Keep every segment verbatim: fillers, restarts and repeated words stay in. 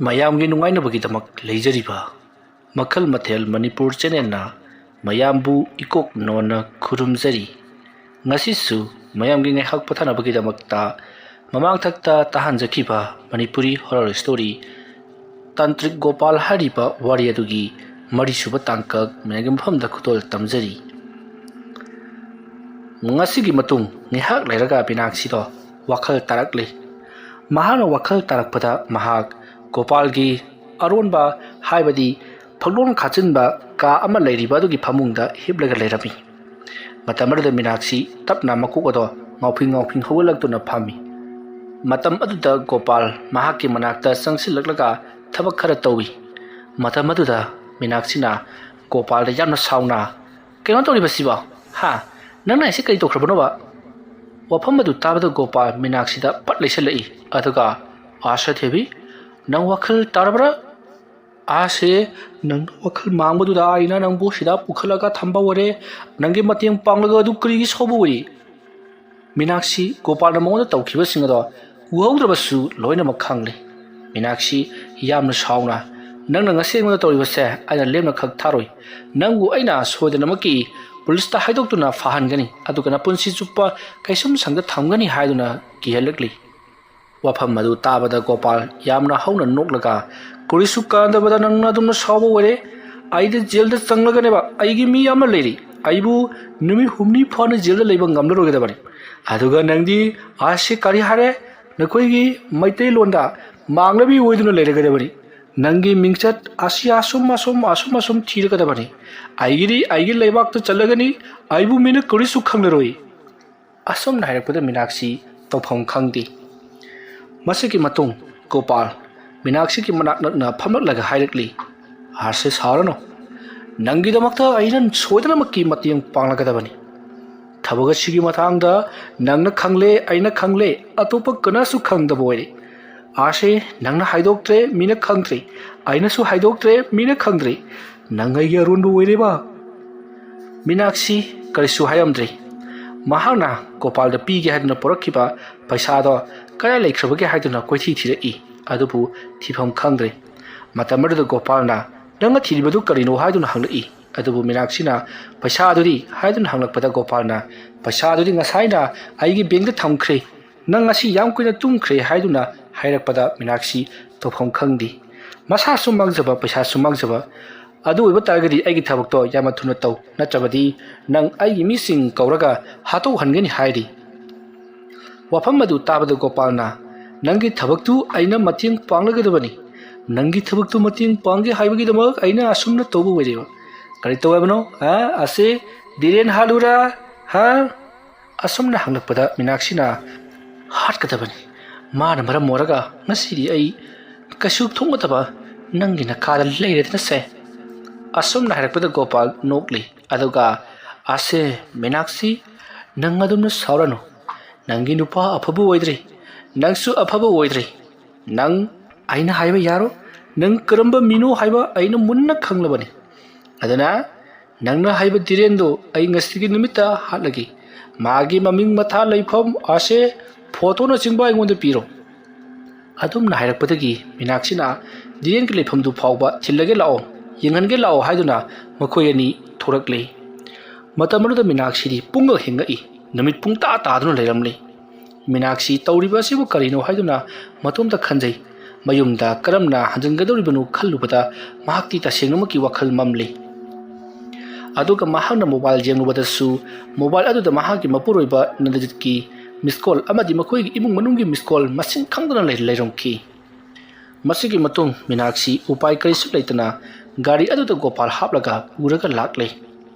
ꯃꯌꯥꯝꯒꯤ ꯅꯨꯡꯉꯥꯏꯅꯕꯒꯤꯗꯃꯛ ꯂꯩꯖꯔꯤꯕ ꯃꯈꯜ ꯃꯊꯦꯜ ꯃꯅꯤꯄꯨꯔ ꯆꯦꯅꯦꯜꯅ ꯃꯌꯥꯝꯕꯨ ꯏꯀꯣꯛ ꯅꯣꯟꯅ ꯈꯨꯔꯨꯝꯖꯔꯤ꯫ ꯉꯁꯤꯁꯨ ꯃꯌꯥꯝꯒꯤ ꯉꯥꯏꯍꯥꯛ ꯄꯣꯊꯥꯅꯕꯒꯤꯗꯃꯛꯇ ꯃꯃꯥꯡꯊꯛꯇ ꯇꯥꯍꯟꯖꯈꯤꯕ ꯃꯅꯤꯄꯨꯔꯤ ꯍꯣꯔꯔ ꯁ꯭ꯇꯣꯔꯤ ꯇꯥꯟꯇ꯭ꯔꯤꯛ ꯒꯣꯄꯥꯜ ꯍꯥꯏꯔꯤꯕ ꯋꯥꯔꯤ ꯑꯗꯨꯒꯤ ꯃꯔꯤꯁꯨꯕ ꯇꯥꯡꯀꯛ ꯃꯌꯥꯝꯒꯤ ꯃꯐꯝꯗ ꯈꯨꯗꯣꯜ ꯇꯝꯖꯔꯤ꯫ ꯉꯁꯤꯒꯤ ꯃꯇꯨꯡ ꯉꯥꯏꯍꯥꯛ ꯂꯩꯔꯒ ꯃꯤꯅꯥꯛꯁꯤꯗꯣ ꯋꯥꯈꯜ ꯇꯥꯔꯛꯂꯤ꯫ ꯃꯍꯥꯛꯅ ꯋꯥꯈꯜ ꯇꯥꯔꯛꯄꯗ ꯃꯍꯥꯛ ꯒꯣꯄꯥꯜꯒꯤ ꯑꯔꯣꯟꯕ, ꯍꯥꯏꯕꯗꯤ ꯐꯛꯂꯣꯟ ꯈꯥꯆꯤꯟꯕ ꯀꯥ ꯑꯃ ꯂꯩꯔꯤꯕ ꯑꯗꯨꯒꯤ ꯐꯃꯨꯡꯗ ꯍꯤꯞꯂꯒ ꯂꯩꯔꯝꯃꯤ꯫ ꯃꯇꯝ ꯑꯗꯨꯗ ꯃꯤꯅꯥꯛꯁꯤ ꯇꯞꯅ ꯃꯀꯣꯛ ꯑꯗꯣ ꯉꯥꯎꯐꯤꯡ ꯉꯥꯎꯐꯤꯡ ꯍꯧꯒꯠꯂꯛꯇꯨꯅ ꯐꯝꯃꯤ꯫ ꯃꯇꯝ ꯑꯗꯨꯗ ꯒꯣꯄꯥꯜ ꯃꯍꯥꯛꯀꯤ ꯃꯅꯥꯛꯇ ꯆꯪꯁꯤꯜꯂꯛꯂꯒ ꯊꯕꯛ ꯈꯔ ꯇꯧꯏ꯫ ꯃꯇꯝ ꯑꯗꯨꯗ ꯃꯤꯅꯥꯛꯁꯤꯅ ꯒꯣꯄꯥꯜꯗ ꯌꯥꯝꯅ ꯁꯥꯎꯅ, "ꯀꯩꯅꯣ ꯇꯧꯔꯤꯕꯁꯤꯕꯣ? ꯍꯥ? ꯅꯪꯅ ꯑꯩꯁꯦ ꯀꯔꯤ ꯇꯧꯈ꯭ꯔꯕꯅꯣꯕ?" ꯋꯥꯐꯝ ꯑꯗꯨ ꯇꯥꯕꯗ ꯒꯣꯄꯥꯜ ꯃꯤꯅꯥꯛꯁꯤꯗ ꯄꯠ ꯂꯩꯁꯜꯂꯛꯏ꯫ ꯑꯗꯨꯒ, "ꯑꯥꯁꯥ ꯗꯦꯕꯤ, ꯅꯪ ꯋꯥꯈꯜ ꯇꯥꯔꯕ꯭ꯔꯥ? ꯑꯥꯁꯦ, ꯅꯪ ꯋꯥꯈꯜ ꯃꯥꯡꯕꯗꯨꯗ ꯑꯩꯅ ꯅꯪꯕꯨ ꯁꯤꯗ ꯄꯨꯈꯠꯂꯒ ꯊꯝꯕ ꯑꯣꯏꯔꯦ꯫ ꯅꯪꯒꯤ ꯃꯇꯦꯡ ꯄꯥꯡꯂꯒ ꯑꯗꯨ ꯀꯔꯤꯒꯤ ꯁꯥꯎꯕ ꯑꯣꯏꯔꯤ?" ꯃꯤꯅꯥꯛꯁꯤ ꯒꯣꯄꯥꯜꯅ ꯃꯉꯣꯟꯗ ꯇꯧꯈꯤꯕꯁꯤꯡ ꯑꯗꯣ ꯎꯍꯧꯗ꯭ꯔꯕꯁꯨ ꯂꯣꯏꯅꯃꯛ ꯈꯪꯂꯤ꯫ ꯃꯤꯅꯥꯛꯁꯤ ꯌꯥꯝꯅ ꯁꯥꯎꯅ, "ꯅꯪꯅ ꯉꯁꯤ ꯑꯩꯉꯣꯟꯗ ꯇꯧꯔꯤꯕꯁꯦ ꯑꯩꯅ ꯂꯦꯝꯅ ꯈꯛ ꯊꯥꯔꯣꯏ꯫ ꯅꯪꯕꯨ ꯑꯩꯅ ꯁꯣꯏꯗꯅꯃꯛꯀꯤ ꯄꯨꯂꯤꯁꯇ ꯍꯥꯏꯗꯣꯛꯇꯨꯅ ꯐꯥꯍꯟꯒꯅꯤ, ꯑꯗꯨꯒ ꯅꯄꯨꯟꯁꯤ ꯆꯨꯞꯄ ꯀꯩꯁꯨꯝ ꯁꯪꯗ ꯊꯝꯒꯅꯤ" ꯍꯥꯏꯗꯨꯅ ꯀꯤꯍꯜꯂꯛꯂꯤ꯫ ꯋꯥꯐꯝ ꯑꯗꯨ ꯇꯥꯕꯗ ꯒꯣꯄꯥꯜ ꯌꯥꯝꯅ ꯍꯧꯅ ꯅꯣꯛꯂꯒ, "ꯀꯔꯤꯁꯨ ꯀꯥꯟꯅꯗꯕꯗ ꯅꯪꯅ ꯑꯗꯨꯝꯅ ꯁꯥꯎꯕ ꯑꯣꯏꯔꯦ꯫ ꯑꯩꯗꯤ ꯖꯦꯜꯗ ꯆꯪꯂꯒꯅꯦꯕ ꯑꯩꯒꯤ ꯃꯤ ꯑꯃ ꯂꯩꯔꯤ꯫ ꯑꯩꯕꯨ ꯅꯨꯃꯤꯠ ꯍꯨꯝꯅꯤ ꯐꯥꯅ ꯖꯦꯜꯗ ꯂꯩꯕ ꯉꯝꯂꯔꯣꯏꯒꯗꯕꯅꯤ꯫ ꯑꯗꯨꯒ ꯅꯪꯗꯤ ꯑꯁꯤ ꯀꯔꯤ ꯍꯥꯏꯔꯦ? ꯅꯈꯣꯏꯒꯤ ꯃꯩꯇꯩꯂꯣꯟꯗ ꯃꯥꯡꯂꯕꯤ ꯑꯣꯏꯗꯨꯅ ꯂꯩꯔꯒꯗꯕꯅꯤ꯫ ꯅꯪꯒꯤ ꯃꯤꯡꯆꯠ ꯑꯁꯤ ꯑꯁꯨꯝ ꯑꯁꯨꯝ ꯑꯁꯨꯝ ꯑꯁꯨꯝ ꯊꯤꯔꯒꯗꯕꯅꯤ꯫ ꯑꯩꯒꯤꯗꯤ ꯑꯩꯒꯤ ꯂꯩꯕꯥꯛꯇ ꯆꯠꯂꯒꯅꯤ꯫ ꯑꯩꯕꯨ ꯃꯤꯅ ꯀꯔꯤꯁꯨ ꯈꯪꯂꯔꯣꯏ"꯫ ꯑꯁꯨꯝꯅ ꯍꯥꯏꯔꯛꯄꯗ ꯃꯤꯅꯥꯛꯁꯤ ꯇꯧꯐꯝ ꯈꯪꯗꯦ꯫ ꯃꯁꯤꯒꯤ ꯃꯇꯨꯡ ꯒꯣꯄꯥꯜ ꯃꯤꯅꯥꯛꯁꯤꯒꯤ ꯃꯅꯥꯛ ꯅꯛꯅ ꯐꯝꯂꯛꯂꯒ ꯍꯥꯏꯔꯛꯂꯤ, "ꯑꯥꯁꯦ, ꯁꯥꯎꯔꯅꯨ꯫ ꯅꯪꯒꯤꯗꯃꯛꯇ ꯑꯩꯅ ꯁꯣꯏꯗꯅꯃꯛꯀꯤ ꯃꯇꯦꯡ ꯄꯥꯡꯂꯛꯀꯗꯕꯅꯤ꯫ ꯊꯕꯛ ꯑꯁꯤꯒꯤ ꯃꯇꯥꯡꯗ ꯅꯪꯅ ꯈꯪꯂꯦ, ꯑꯩꯅ ꯈꯪꯂꯦ, ꯑꯇꯣꯞꯄ ꯀꯅꯥꯁꯨ ꯈꯪꯗꯕ ꯑꯣꯏꯔꯦ꯫ ꯑꯥꯁꯦ, ꯅꯪꯅ ꯍꯥꯏꯗꯣꯛꯇ꯭ꯔꯦ, ꯃꯤꯅ ꯈꯪꯗ꯭ꯔꯦ꯫ ꯑꯩꯅꯁꯨ ꯍꯥꯏꯗꯣꯛꯇ꯭ꯔꯦ, ꯃꯤꯅ ꯈꯪꯗ꯭ꯔꯦ꯫ ꯅꯪ ꯑꯩꯒꯤ ꯑꯔꯣꯟꯕ ꯑꯣꯏꯔꯦꯕ"꯫ ꯃꯤꯅꯥꯛꯁꯤ ꯀꯔꯤꯁꯨ ꯍꯥꯏꯔꯝꯗ꯭ꯔꯦ꯫ ꯃꯍꯥꯛꯅ ꯒꯣꯄꯥꯜꯗ ꯄꯤꯒꯦ ꯍꯥꯏꯗꯨꯅ ꯄꯨꯔꯛꯈꯤꯕ ꯄꯩꯁꯥꯗꯣ ꯀꯗꯥꯏ ꯂꯩꯈ꯭ꯔꯕꯒꯦ ꯍꯥꯏꯗꯨꯅ ꯀꯣꯏꯊꯤ ꯊꯤꯔꯛꯏ꯫ ꯑꯗꯨꯕꯨ ꯊꯤꯐꯝ ꯈꯪꯗ꯭ꯔꯦ꯫ ꯃꯇꯝ ꯑꯗꯨꯗ ꯒꯣꯄꯥꯜꯅ, "ꯅꯪꯅ ꯊꯤꯔꯤꯕꯗꯨ ꯀꯔꯤꯅꯣ?" ꯍꯥꯏꯗꯨꯅ ꯍꯪꯂꯛꯏ꯫ ꯑꯗꯨꯕꯨ ꯃꯤꯅꯥꯛꯁꯤꯅ, "ꯄꯩꯁꯥꯗꯨꯗꯤ?" ꯍꯥꯏꯗꯨꯅ ꯍꯪꯂꯛꯄꯗ ꯒꯣꯄꯥꯜꯅ, "ꯄꯩꯁꯥꯗꯨꯗꯤ ꯉꯁꯥꯏꯅ ꯑꯩꯒꯤ ꯕꯦꯡꯗ ꯊꯝꯈ꯭ꯔꯦ, ꯅꯪ ꯉꯁꯤ ꯌꯥꯝ ꯀꯨꯏꯅ ꯇꯨꯝꯈ꯭ꯔꯦ" ꯍꯥꯏꯗꯨꯅ ꯍꯥꯏꯔꯛꯄꯗ ꯃꯤꯅꯥꯛꯁꯤ ꯇꯧꯐꯝ ꯈꯪꯗꯦ꯫ ꯃꯁꯥꯁꯨ ꯃꯥꯡꯖꯕ, ꯄꯩꯁꯥꯁꯨ ꯃꯥꯡꯖꯕ꯫ ꯑꯗꯨ ꯑꯣꯏꯕ ꯇꯥꯔꯒꯗꯤ ꯑꯩꯒꯤ ꯊꯕꯛꯇꯣ ꯌꯥꯝꯅ ꯊꯨꯅ ꯇꯧ, ꯅꯠꯇ꯭ꯔꯕꯗꯤ ꯅꯪ ꯑꯩꯒꯤ ꯃꯤꯁꯤꯡ ꯀꯧꯔꯒ ꯍꯥꯠꯇꯣꯛꯍꯟꯒꯅꯤ ꯍꯥꯏꯔꯤ꯫ ꯋꯥꯐꯝ ꯑꯗꯨ ꯇꯥꯕꯗ ꯒꯣꯄꯥꯜꯅ, "ꯅꯪꯒꯤ ꯊꯕꯛꯇꯨ ꯑꯩꯅ ꯃꯇꯦꯡ ꯄꯥꯡꯂꯒꯗꯕꯅꯤ꯫ ꯅꯪꯒꯤ ꯊꯕꯛꯇꯨ ꯃꯇꯦꯡ ꯄꯥꯡꯒꯦ ꯍꯥꯏꯕꯒꯤꯗꯃꯛ ꯑꯩꯅ ꯑꯁꯨꯝꯅ ꯇꯧꯕ ꯑꯣꯏꯔꯦꯕ꯫ ꯀꯔꯤ ꯇꯧ ꯍꯥꯏꯕꯅꯣ? ꯍꯥ? ꯑꯁꯤ ꯙꯤꯔꯦꯟ ꯍꯥꯠꯂꯨꯔꯥ? ꯍꯥ?" ꯑꯁꯨꯝꯅ ꯍꯪꯂꯛꯄꯗ ꯃꯤꯅꯥꯛꯁꯤꯅ, "ꯍꯥꯠꯀꯗꯕꯅꯤ꯫ ꯃꯥꯅ ꯃꯔꯝ ꯑꯣꯏꯔꯒ ꯉꯁꯤꯗꯤ ꯑꯩ ꯀꯩꯁꯨ ꯊꯣꯛꯅꯗꯕ ꯅꯪꯒꯤ ꯅꯈꯥꯗ ꯂꯩꯔꯦꯗꯅꯁꯦ"꯫ ꯑꯁꯨꯝꯅ ꯍꯥꯏꯔꯛꯄꯗ ꯒꯣꯄꯥꯜ ꯅꯣꯛꯂꯤ꯫ ꯑꯗꯨꯒ, "ꯑꯁꯦ, ꯃꯤꯅꯥꯛꯁꯤ, ꯅꯪ ꯑꯗꯨꯝꯅ ꯁꯥꯎꯔꯅꯨ꯫ ꯅꯪꯒꯤ ꯅꯨꯄꯥ ꯑꯐꯕ ꯑꯣꯏꯗ꯭ꯔꯤ꯫ ꯅꯪꯁꯨ ꯑꯐꯕ ꯑꯣꯏꯗ꯭ꯔꯤ꯫ ꯅꯪ ꯑꯩꯅ ꯍꯥꯏꯕ ꯌꯥꯔꯣ꯫ ꯅꯪ ꯀꯔꯝꯕ ꯃꯤꯅꯣ ꯍꯥꯏꯕ ꯑꯩꯅ ꯃꯨꯟꯅ ꯈꯪꯂꯕꯅꯤ꯫ ꯑꯗꯨꯅ ꯅꯪꯅ ꯍꯥꯏꯕ ꯙꯤꯔꯦꯟꯗꯣ ꯑꯩ ꯉꯁꯤꯒꯤ ꯅꯨꯃꯤꯠꯇ ꯍꯥꯠꯂꯒꯦ꯫ ꯃꯥꯒꯤ ꯃꯃꯤꯡ, ꯃꯊꯥ, ꯂꯩꯐꯝ, ꯑꯁꯦ, ꯐꯣꯇꯣꯅꯆꯤꯡꯕ ꯑꯩꯉꯣꯟꯗ ꯄꯤꯔꯣ"꯫ ꯑꯗꯨꯝꯅ ꯍꯥꯏꯔꯛꯄꯗꯒꯤ ꯃꯤꯅꯥꯛꯁꯤꯅ, "ꯙꯤꯔꯦꯟꯒꯤ ꯂꯩꯐꯝꯗꯨ ꯐꯥꯎꯕ ꯊꯤꯜꯂꯒꯦ ꯂꯥꯛꯑꯣ, ꯌꯦꯡꯍꯟꯒꯦ ꯂꯥꯛꯑꯣ" ꯍꯥꯏꯗꯨꯅ ꯃꯈꯣꯏ ꯑꯅꯤ ꯊꯣꯔꯛꯂꯦ꯫ ꯃꯇꯝ ꯑꯗꯨꯗ ꯃꯤꯅꯥꯛꯁꯤꯗꯤ ꯄꯨꯡꯉꯛ ꯍꯦꯛ ꯉꯛꯏ꯫ ꯅꯨꯃꯤꯠ ꯄꯨꯡꯇꯥ ꯇꯥꯗꯨꯅ ꯂꯩꯔꯝꯂꯤ꯫ ꯃꯤꯅꯥꯛꯁꯤ ꯇꯧꯔꯤꯕ ꯑꯁꯤꯕꯨ ꯀꯔꯤꯅꯣ ꯍꯥꯏꯗꯨꯅ ꯃꯇꯣꯝꯇ ꯈꯟꯖꯩ꯫ ꯃꯌꯨꯝꯗ ꯀꯔꯝꯅ ꯍꯟꯖꯤꯟꯒꯗꯧꯔꯤꯕꯅꯣ ꯈꯜꯂꯨꯕꯗ ꯃꯍꯥꯛꯇꯤ ꯇꯁꯦꯡꯅꯃꯛꯀꯤ ꯋꯥꯈꯜ ꯃꯝꯂꯤ꯫ ꯑꯗꯨꯒ ꯃꯍꯥꯛꯅ ꯃꯣꯕꯥꯏꯜ ꯌꯦꯡꯂꯨꯕꯗꯁꯨ ꯃꯣꯕꯥꯏꯜ ꯑꯗꯨꯗ ꯃꯍꯥꯛꯀꯤ ꯃꯄꯨꯔꯣꯏꯕ ꯅꯟꯗꯖꯤꯠꯀꯤ ꯃꯤꯁ ꯀꯣꯜ ꯑꯃꯗꯤ ꯃꯈꯣꯏꯒꯤ ꯏꯃꯨꯡ ꯃꯅꯨꯡꯒꯤ ꯃꯤꯁ ꯀꯣꯜ ꯃꯁꯤꯡ ꯈꯪꯗꯅ ꯂꯩ-, ꯂꯩꯔꯝꯈꯤ꯫ ꯃꯁꯤꯒꯤ ꯃꯇꯨꯡ ꯃꯤꯅꯥꯛꯁꯤ ꯎꯄꯥꯏ ꯀꯔꯤꯁꯨ ꯂꯩꯇꯅ ꯒꯥꯔꯤ ꯑꯗꯨꯗ ꯒꯣꯄꯥꯜ ꯍꯥꯞꯂꯒ ꯄꯨꯔꯒ ꯂꯥꯛꯂꯦ꯫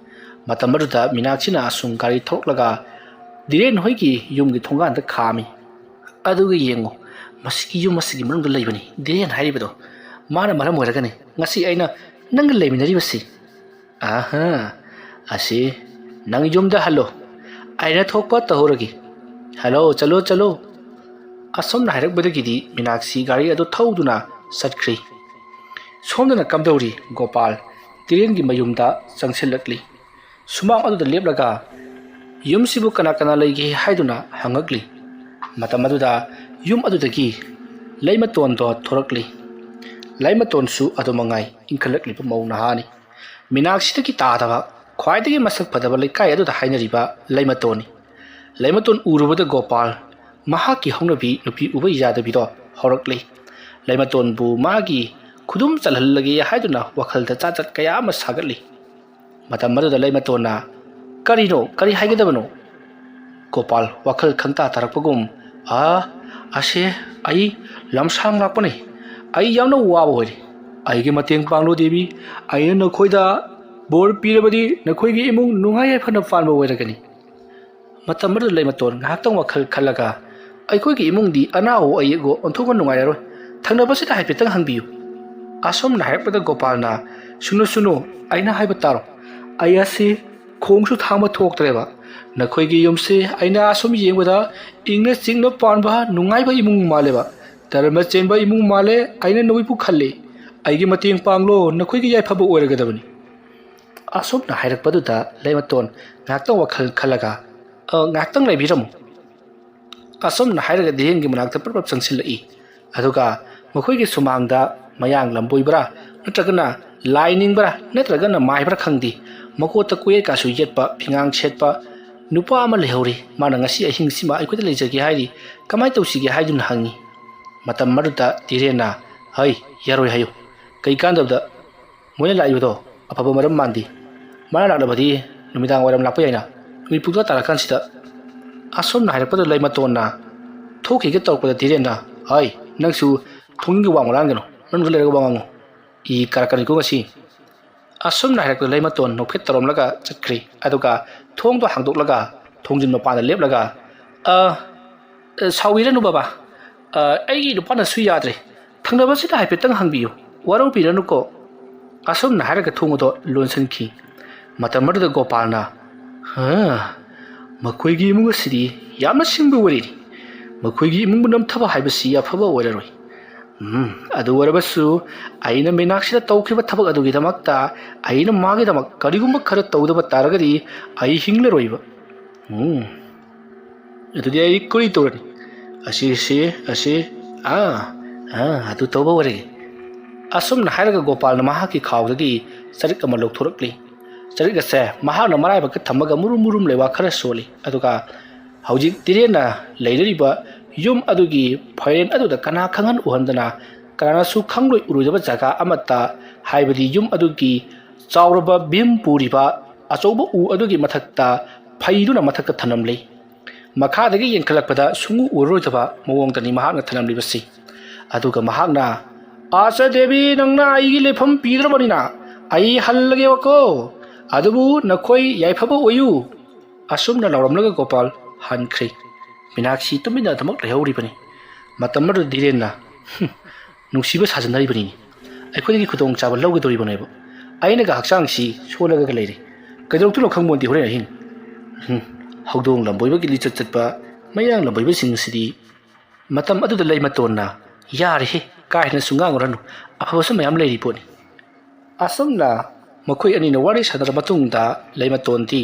ꯃꯇꯝ ꯑꯗꯨꯗ ꯃꯤꯅꯥꯛꯁꯤꯅ ꯑꯁꯨꯝ ꯒꯥꯔꯤ ꯊꯧꯔꯛꯂꯒ ꯙꯤꯔꯦꯟ ꯍꯣꯏꯒꯤ ꯌꯨꯝꯒꯤ ꯊꯣꯡꯒꯥꯟꯗ ꯈꯥꯝꯃꯤ꯫ ꯑꯗꯨꯒ ꯌꯦꯡꯉꯨ, ꯃꯁꯤꯒꯤ ꯌꯨꯝ ꯑꯁꯤꯒꯤ ꯃꯅꯨꯡꯗ ꯂꯩꯕꯅꯤ ꯙꯤꯔꯦꯟ ꯍꯥꯏꯔꯤꯕꯗꯣ꯫ ꯃꯥꯅ ꯃꯔꯝ ꯑꯣꯏꯔꯒꯅꯤ ꯉꯁꯤ ꯑꯩꯅ ꯅꯪꯒ ꯂꯩꯃꯤꯟꯅꯔꯤꯕꯁꯤ꯫ ꯑꯍ, ꯑꯁꯤ, ꯅꯪ ꯌꯨꯝꯗ ꯍꯜꯂꯣ꯫ ꯑꯩꯅ ꯊꯣꯛꯄ ꯇꯧꯍꯧꯔꯒꯦ꯫ ꯍꯜꯂꯣ, ꯆꯠꯂꯣ, ꯆꯠꯂꯣ꯫ ꯑꯁꯨꯝꯅ ꯍꯥꯏꯔꯛꯄꯗꯒꯤꯗꯤ ꯃꯤꯅꯥꯛꯁꯤ ꯒꯥꯔꯤ ꯑꯗꯨ ꯊꯧꯗꯨꯅ ꯆꯠꯈ꯭ꯔꯤ꯫ ꯁꯣꯝꯗꯅ ꯀꯝꯗꯧꯔꯤ? ꯒꯣꯄꯥꯜ ꯙꯤꯔꯦꯟꯒꯤ ꯃꯌꯨꯝꯗ ꯆꯪꯁꯤꯜꯂꯛꯂꯤ꯫ ꯁꯨꯃꯥꯡ ꯑꯗꯨꯗ ꯂꯦꯞꯂꯒ, "ꯌꯨꯝꯁꯤꯕꯨ ꯀꯅꯥ ꯀꯅꯥ ꯂꯩꯒꯦ?" ꯍꯥꯏꯗꯨꯅ ꯍꯪꯉꯛꯂꯤ꯫ ꯃꯇꯝ ꯑꯗꯨꯗ ꯌꯨꯝ ꯑꯗꯨꯗꯒꯤ ꯂꯩꯃꯇꯣꯟꯗꯣ ꯊꯣꯔꯛꯂꯤ꯫ ꯂꯩꯃꯇꯣꯟꯁꯨ ꯑꯗꯨ ꯃꯉꯥꯏ, ꯏꯟꯈꯠꯂꯛꯂꯤꯕ ꯃꯧ ꯅꯍꯥꯅꯤ꯫ ꯃꯤꯅꯥꯛꯁꯤꯗꯒꯤ ꯇꯥꯗꯕ, ꯈ꯭ꯋꯥꯏꯗꯒꯤ ꯃꯁꯛ ꯐꯖꯕ ꯂꯩꯀꯥꯏ ꯑꯗꯨꯗ ꯍꯥꯏꯅꯔꯤꯕ ꯂꯩꯃꯇꯣꯟꯅꯤ꯫ ꯂꯩꯃꯇꯣꯟ ꯎꯔꯨꯕꯗ ꯒꯣꯄꯥꯜ ꯃꯍꯥꯛꯀꯤ ꯍꯧꯅꯕꯤ ꯅꯨꯄꯤ ꯎꯕ ꯌꯥꯗꯕꯤꯗꯣ ꯍꯧꯔꯛꯂꯤ꯫ ꯂꯩꯃꯇꯣꯟꯕꯨ ꯃꯥꯒꯤ ꯈꯨꯗꯨꯝ ꯆꯜꯍꯜꯂꯒꯦ ꯍꯥꯏꯗꯨꯅ ꯋꯥꯈꯜꯗ ꯆꯥꯆꯠ ꯀꯌꯥ ꯑꯃ ꯁꯥꯒꯠꯂꯤ꯫ ꯃꯇꯝ ꯑꯗꯨꯗ ꯂꯩꯃꯇꯣꯟꯅ, "ꯀꯔꯤꯅꯣ? ꯀꯔꯤ ꯍꯥꯏꯒꯗꯕꯅꯣ?" ꯒꯣꯄꯥꯜ ꯋꯥꯈꯜ ꯈꯪꯇꯥ ꯇꯥꯔꯛꯄꯒꯨꯝ, "ꯑꯥ, ꯑꯁꯦ, ꯑꯩ ꯂꯝꯁꯥꯡ ꯂꯥꯛꯄꯅꯤ꯫ ꯑꯩ ꯌꯥꯝꯅ ꯋꯥꯕ ꯑꯣꯏꯔꯦ꯫ ꯑꯩꯒꯤ ꯃꯇꯦꯡ ꯄꯥꯡꯂꯨ ꯗꯦꯕꯤ꯫ ꯑꯩꯅ ꯅꯈꯣꯏꯗ ꯕꯣꯔ ꯄꯤꯔꯕꯗꯤ ꯅꯈꯣꯏꯒꯤ ꯏꯃꯨꯡ ꯅꯨꯡꯉꯥꯏ ꯌꯥꯏꯐꯅ ꯄꯥꯟꯕ ꯑꯣꯏꯔꯒꯅꯤ꯫" ꯃꯇꯝ ꯑꯗꯨꯗ ꯂꯩꯃꯇꯣꯟ ꯉꯥꯏꯍꯥꯛꯇꯪ ꯋꯥꯈꯜ ꯈꯜꯂꯒ, "ꯑꯩꯈꯣꯏꯒꯤ ꯏꯃꯨꯡꯗꯤ ꯑꯅꯥꯋꯣ ꯑꯌꯦꯛꯋꯣ ꯑꯣꯟꯊꯣꯛꯅ ꯅꯨꯡꯉꯥꯏꯔꯔꯣꯏ꯫ ꯊꯪꯅꯕꯁꯤꯗ ꯍꯥꯏꯐꯦꯠꯇꯪ ꯍꯪꯕꯤꯌꯨ꯫" ꯑꯁꯨꯝꯅ ꯍꯥꯏꯔꯛꯄꯗ ꯒꯣꯄꯥꯜꯅ, "ꯁꯨꯅꯨ, ꯁꯨꯅꯨ, ꯑꯩꯅ ꯍꯥꯏꯕ ꯇꯥꯔꯣ꯫ ꯑꯩ ꯑꯁꯤ ꯈꯣꯡꯁꯨ ꯊꯥꯡꯕ ꯊꯣꯛꯇ꯭ꯔꯦꯕ꯫ ꯅꯈꯣꯏꯒꯤ ꯌꯨꯝꯁꯦ ꯑꯩꯅ ꯑꯁꯨꯝ ꯌꯦꯡꯕꯗ ꯏꯪꯅ ꯆꯤꯛꯅ ꯄꯥꯟꯕ ꯅꯨꯡꯉꯥꯏꯕ ꯏꯃꯨꯡ ꯃꯥꯜꯂꯦꯕ꯫ ꯙꯔꯃ ꯆꯦꯟꯕ ꯏꯃꯨꯡ ꯃꯥꯜꯂꯦ꯫ ꯑꯩꯅ ꯅꯈꯣꯏꯕꯨ ꯈꯜꯂꯤ꯫ ꯑꯩꯒꯤ ꯃꯇꯦꯡ ꯄꯥꯡꯂꯣ, ꯅꯈꯣꯏꯒꯤ ꯌꯥꯏꯐꯕ ꯑꯣꯏꯔꯒꯗꯕꯅꯤ꯫" ꯑꯁꯨꯝꯅ ꯍꯥꯏꯔꯛꯄꯗꯨꯗ ꯂꯩꯃꯇꯣꯟ ꯉꯥꯏꯍꯥꯛꯇꯪ ꯋꯥꯈꯜ ꯈꯜꯂꯒ, "ꯑ, ꯉꯥꯏꯍꯥꯛꯇꯪ ꯂꯩꯕꯤꯔꯝꯃꯨ꯫" ꯑꯁꯨꯝꯅ ꯍꯥꯏꯔꯒ ꯙꯤꯔꯦꯟꯒꯤ ꯃꯅꯥꯛꯇ ꯄ꯭ꯔꯞ ꯄ꯭ꯔꯞ ꯆꯪꯁꯤꯜꯂꯛꯏ꯫ ꯑꯗꯨꯒ ꯃꯈꯣꯏꯒꯤ ꯁꯨꯃꯥꯡꯗ ꯃꯌꯥꯡ ꯂꯝꯕꯣꯏꯕ꯭ꯔꯥ, ꯅꯠꯇ꯭ꯔꯒꯅ ꯂꯥꯏ ꯅꯤꯡꯕ꯭ꯔꯥ, ꯅꯠꯇ꯭ꯔꯒꯅ ꯃꯥꯏꯕ꯭ꯔꯥ ꯈꯪꯗꯦ, ꯃꯀꯣꯠꯇ ꯀꯣꯌꯦꯠꯀꯥꯁꯨ ꯌꯦꯠꯄ, ꯐꯤꯉꯥꯡ ꯁꯦꯠꯄ ꯅꯨꯄꯥ ꯑꯃ ꯂꯩꯍꯧꯔꯤ꯫ ꯃꯥꯅ ꯉꯁꯤ ꯑꯍꯤꯡꯁꯤꯃ ꯑꯩꯈꯣꯏꯗ ꯂꯩꯖꯒꯦ ꯍꯥꯏꯔꯤ꯫ ꯀꯃꯥꯏꯅ ꯇꯧꯁꯤꯒꯦ ꯍꯥꯏꯗꯨꯅ ꯍꯪꯉꯤ꯫ ꯃꯇꯝ ꯑꯗꯨꯗ ꯙꯤꯔꯦꯟꯅ, "ꯍꯩ, ꯌꯥꯔꯣꯏ ꯍꯥꯏꯌꯨ꯫ ꯀꯩ ꯀꯥꯟꯗꯕꯗ ꯃꯣꯏꯅ ꯂꯥꯛꯏꯕꯗꯣ ꯑꯐꯕ ꯃꯔꯝ ꯃꯥꯟꯗꯦ꯫ ꯃꯥꯅ ꯂꯥꯛꯂꯕꯗꯤ ꯅꯨꯃꯤꯗꯥꯡ ꯋꯥꯏꯔꯝ ꯂꯥꯛꯄ ꯌꯥꯏꯅ꯫ ꯅꯨꯃꯤꯠ ꯄꯨꯡ ꯇꯔꯥ ꯇꯥꯔꯀꯥꯟꯁꯤꯗ꯫" ꯑꯁꯨꯝꯅ ꯍꯥꯏꯔꯛꯄꯗ ꯂꯩꯃꯇꯣꯟꯅ ꯊꯣꯛꯈꯤꯒꯦ ꯇꯧꯔꯛꯄꯗ ꯙꯤꯔꯦꯟꯅ, "ꯍꯩ, ꯅꯪꯁꯨ ꯊꯣꯡꯒꯤ ꯋꯥꯡꯃ ꯂꯥꯟꯒꯅꯨ꯫ ꯃꯅꯨꯡꯗ ꯂꯩꯔꯒ ꯋꯥ ꯉꯥꯡꯉꯨ꯫ ꯏ ꯀꯥꯔꯛꯀꯅꯤꯀꯣ ꯉꯁꯤ꯫" ꯑꯁꯨꯝꯅ ꯍꯥꯏꯔꯛꯄꯗ ꯂꯩꯃꯇꯣꯟ ꯅꯣꯛꯐꯦꯠ ꯇꯧꯔꯝꯂꯒ ꯆꯠꯈ꯭ꯔꯤ꯫ ꯑꯗꯨꯒ ꯊꯣꯡꯗꯣ ꯍꯥꯡꯗꯣꯛꯂꯒ ꯊꯣꯡꯖꯤꯟ ꯃꯄꯥꯟꯗ ꯂꯦꯞꯂꯒ, "ꯑ, ꯑ, ꯁꯥꯎꯕꯤꯔꯅꯨ ꯕꯕꯥ꯫ ꯑ, ꯑꯩꯒꯤ ꯅꯨꯄꯥꯅꯁꯨ ꯌꯥꯗ꯭ꯔꯦ꯫ ꯊꯪꯅꯕꯁꯤꯗ ꯍꯥꯏꯐꯦꯠꯇꯪ ꯍꯪꯕꯤꯌꯨ꯫ ꯋꯥꯔꯧꯕꯤꯔꯅꯨꯀꯣ꯫" ꯑꯁꯨꯝꯅ ꯍꯥꯏꯔꯒ ꯊꯣꯡ ꯑꯗꯣ ꯂꯣꯟꯁꯤꯟꯈꯤ꯫ ꯃꯇꯝ ꯑꯗꯨꯗ ꯒꯣꯄꯥꯜꯅ, "ꯍꯥ, ꯃꯈꯣꯏꯒꯤ ꯏꯃꯨꯡ ꯑꯁꯤꯗꯤ ꯌꯥꯝꯅ ꯁꯤꯡꯕ ꯋꯥꯔꯤꯅꯤ꯫ ꯃꯈꯣꯏꯒꯤ ꯏꯃꯨꯡꯕꯨ ꯅꯝꯊꯕ ꯍꯥꯏꯕꯁꯤ ꯑꯐꯕ ꯑꯣꯏꯔꯔꯣꯏ꯫ ꯎꯝ, ꯑꯗꯨ ꯑꯣꯏꯔꯕꯁꯨ ꯑꯩꯅ ꯃꯤꯅꯥꯛꯁꯤꯗ ꯇꯧꯈꯤꯕ ꯊꯕꯛ ꯑꯗꯨꯒꯤꯗꯃꯛꯇ ꯑꯩꯅ ꯃꯥꯒꯤꯗꯃꯛ ꯀꯔꯤꯒꯨꯝꯕ ꯈꯔ ꯇꯧꯗꯕ ꯇꯥꯔꯒꯗꯤ ꯑꯩ ꯍꯤꯡꯂꯔꯣꯏꯕ꯫ ꯎꯝ, ꯑꯗꯨꯗꯤ ꯑꯩ ꯀꯔꯤ ꯇꯧꯔꯅꯤ? ꯑꯁꯤꯁꯦ, ꯑꯁꯤ ꯑꯥ, ꯑꯥ, ꯑꯗꯨ ꯇꯧꯕ ꯑꯣꯏꯔꯦ꯫ ꯑꯁꯨꯝꯅ ꯍꯥꯏꯔꯒ ꯒꯣꯄꯥꯜꯅ ꯃꯍꯥꯛꯀꯤ ꯈꯥꯎꯗꯒꯤ ꯆꯔꯤꯛ ꯑꯃ ꯂꯧꯊꯣꯔꯛꯂꯤ꯫ ꯆꯔꯤꯛ ꯑꯁꯦ ꯃꯍꯥꯛꯅ ꯃꯔꯥꯏꯕꯛꯇ ꯊꯝꯃꯒ ꯃꯨꯔꯨꯝ ꯃꯨꯔꯨꯝ ꯂꯩꯋꯥ ꯈꯔ ꯁꯣꯜꯂꯤ꯫ ꯑꯗꯨꯒ ꯍꯧꯖꯤꯛ ꯙꯤꯔꯦꯟꯅ ꯂꯩꯅꯔꯤꯕ ꯌꯨꯝ ꯑꯗꯨꯒꯤ ꯐꯥꯏꯔꯦꯟ ꯑꯗꯨꯗ ꯀꯅꯥ ꯈꯪꯍꯟ ꯎꯍꯟꯗꯅ, ꯀꯅꯥꯅꯁꯨ ꯈꯪꯂꯣꯏ ꯎꯔꯣꯏꯗꯕ ꯖꯒꯥ ꯑꯃꯠꯇ, ꯍꯥꯏꯕꯗꯤ ꯌꯨꯝ ꯑꯗꯨꯒꯤ ꯆꯥꯎꯔꯕ ꯚꯤꯝ ꯄꯨꯔꯤꯕ ꯑꯆꯧꯕ ꯎ ꯑꯗꯨꯒꯤ ꯃꯊꯛꯇ ꯐꯩꯗꯨꯅ ꯃꯊꯛꯇ ꯊꯅꯝꯂꯤ꯫ ꯃꯈꯥꯗꯒꯤ ꯌꯦꯡꯈꯠꯂꯛꯄꯗ ꯁꯨꯡꯎ ꯎꯔꯔꯣꯏꯗꯕ ꯃꯑꯣꯡꯗꯅꯤ ꯃꯍꯥꯛꯅ ꯊꯅꯝꯂꯤꯕꯁꯤ꯫ ꯑꯗꯨꯒ ꯃꯍꯥꯛꯅ, "ꯑꯥꯆꯥ ꯗꯦꯕꯤ, ꯅꯪꯅ ꯑꯩꯒꯤ ꯂꯩꯐꯝ ꯄꯤꯗ꯭ꯔꯕꯅꯤꯅ ꯑꯩ ꯍꯜꯂꯒꯦꯕꯀꯣ꯫ ꯑꯗꯨꯕꯨ ꯅꯈꯣꯏ ꯌꯥꯏꯐꯕ ꯑꯣꯏꯌꯨ꯫" ꯑꯁꯨꯝꯅ ꯂꯥꯎꯔꯝꯂꯒ ꯒꯣꯄꯥꯜ ꯍꯟꯈ꯭ꯔꯦ꯫ ꯃꯤꯅꯥꯛꯁꯤ ꯇꯨꯃꯤꯟꯅ ꯑꯗꯨꯃꯛ ꯂꯩꯍꯧꯔꯤꯕꯅꯤ꯫ ꯃꯇꯝ ꯑꯗꯨꯗ ꯙꯤꯔꯦꯟꯅ, "ꯍꯨꯝ, ꯅꯨꯡꯁꯤꯕ ꯁꯥꯖꯤꯟꯅꯔꯤꯕꯅꯤ꯫ ꯑꯩꯈꯣꯏꯗꯒꯤ ꯈꯨꯗꯣꯡꯆꯥꯕ ꯂꯧꯒꯗꯧꯔꯤꯕꯅꯦꯕ꯫ ꯑꯩꯅꯒ ꯍꯛꯆꯥꯡꯁꯤ ꯁꯣꯜꯂꯒ ꯂꯩꯔꯤ꯫ ꯀꯩꯗꯧꯔꯛꯇꯣꯏꯅꯣ ꯈꯪꯕꯣꯟꯇꯦ ꯍꯣꯔꯦꯟ ꯑꯍꯤꯡ꯫ ꯍꯨꯝ, ꯍꯧꯗꯣꯡ ꯂꯝꯕꯣꯏꯕꯒꯤ ꯂꯤꯆꯠ ꯆꯠꯄ ꯃꯌꯥꯡ ꯂꯝꯕꯣꯏꯕꯁꯤꯡꯁꯤꯗꯤ꯫" ꯃꯇꯝ ꯑꯗꯨꯗ ꯂꯩꯃꯇꯣꯟꯅ, "ꯌꯥꯔꯦꯍꯦ, ꯀꯥ ꯍꯦꯟꯅꯁꯨ ꯉꯥꯡꯉꯨꯔꯅꯨ, ꯑꯐꯕꯁꯨ ꯃꯌꯥꯝ ꯂꯩꯔꯤ ꯄꯣꯠꯅꯤ꯫" ꯑꯁꯨꯝꯅ ꯃꯈꯣꯏ ꯑꯅꯤꯅ ꯋꯥꯔꯤ ꯁꯥꯟꯅꯔ ꯃꯇꯨꯡꯗ ꯂꯩꯃꯇꯣꯟꯗꯤ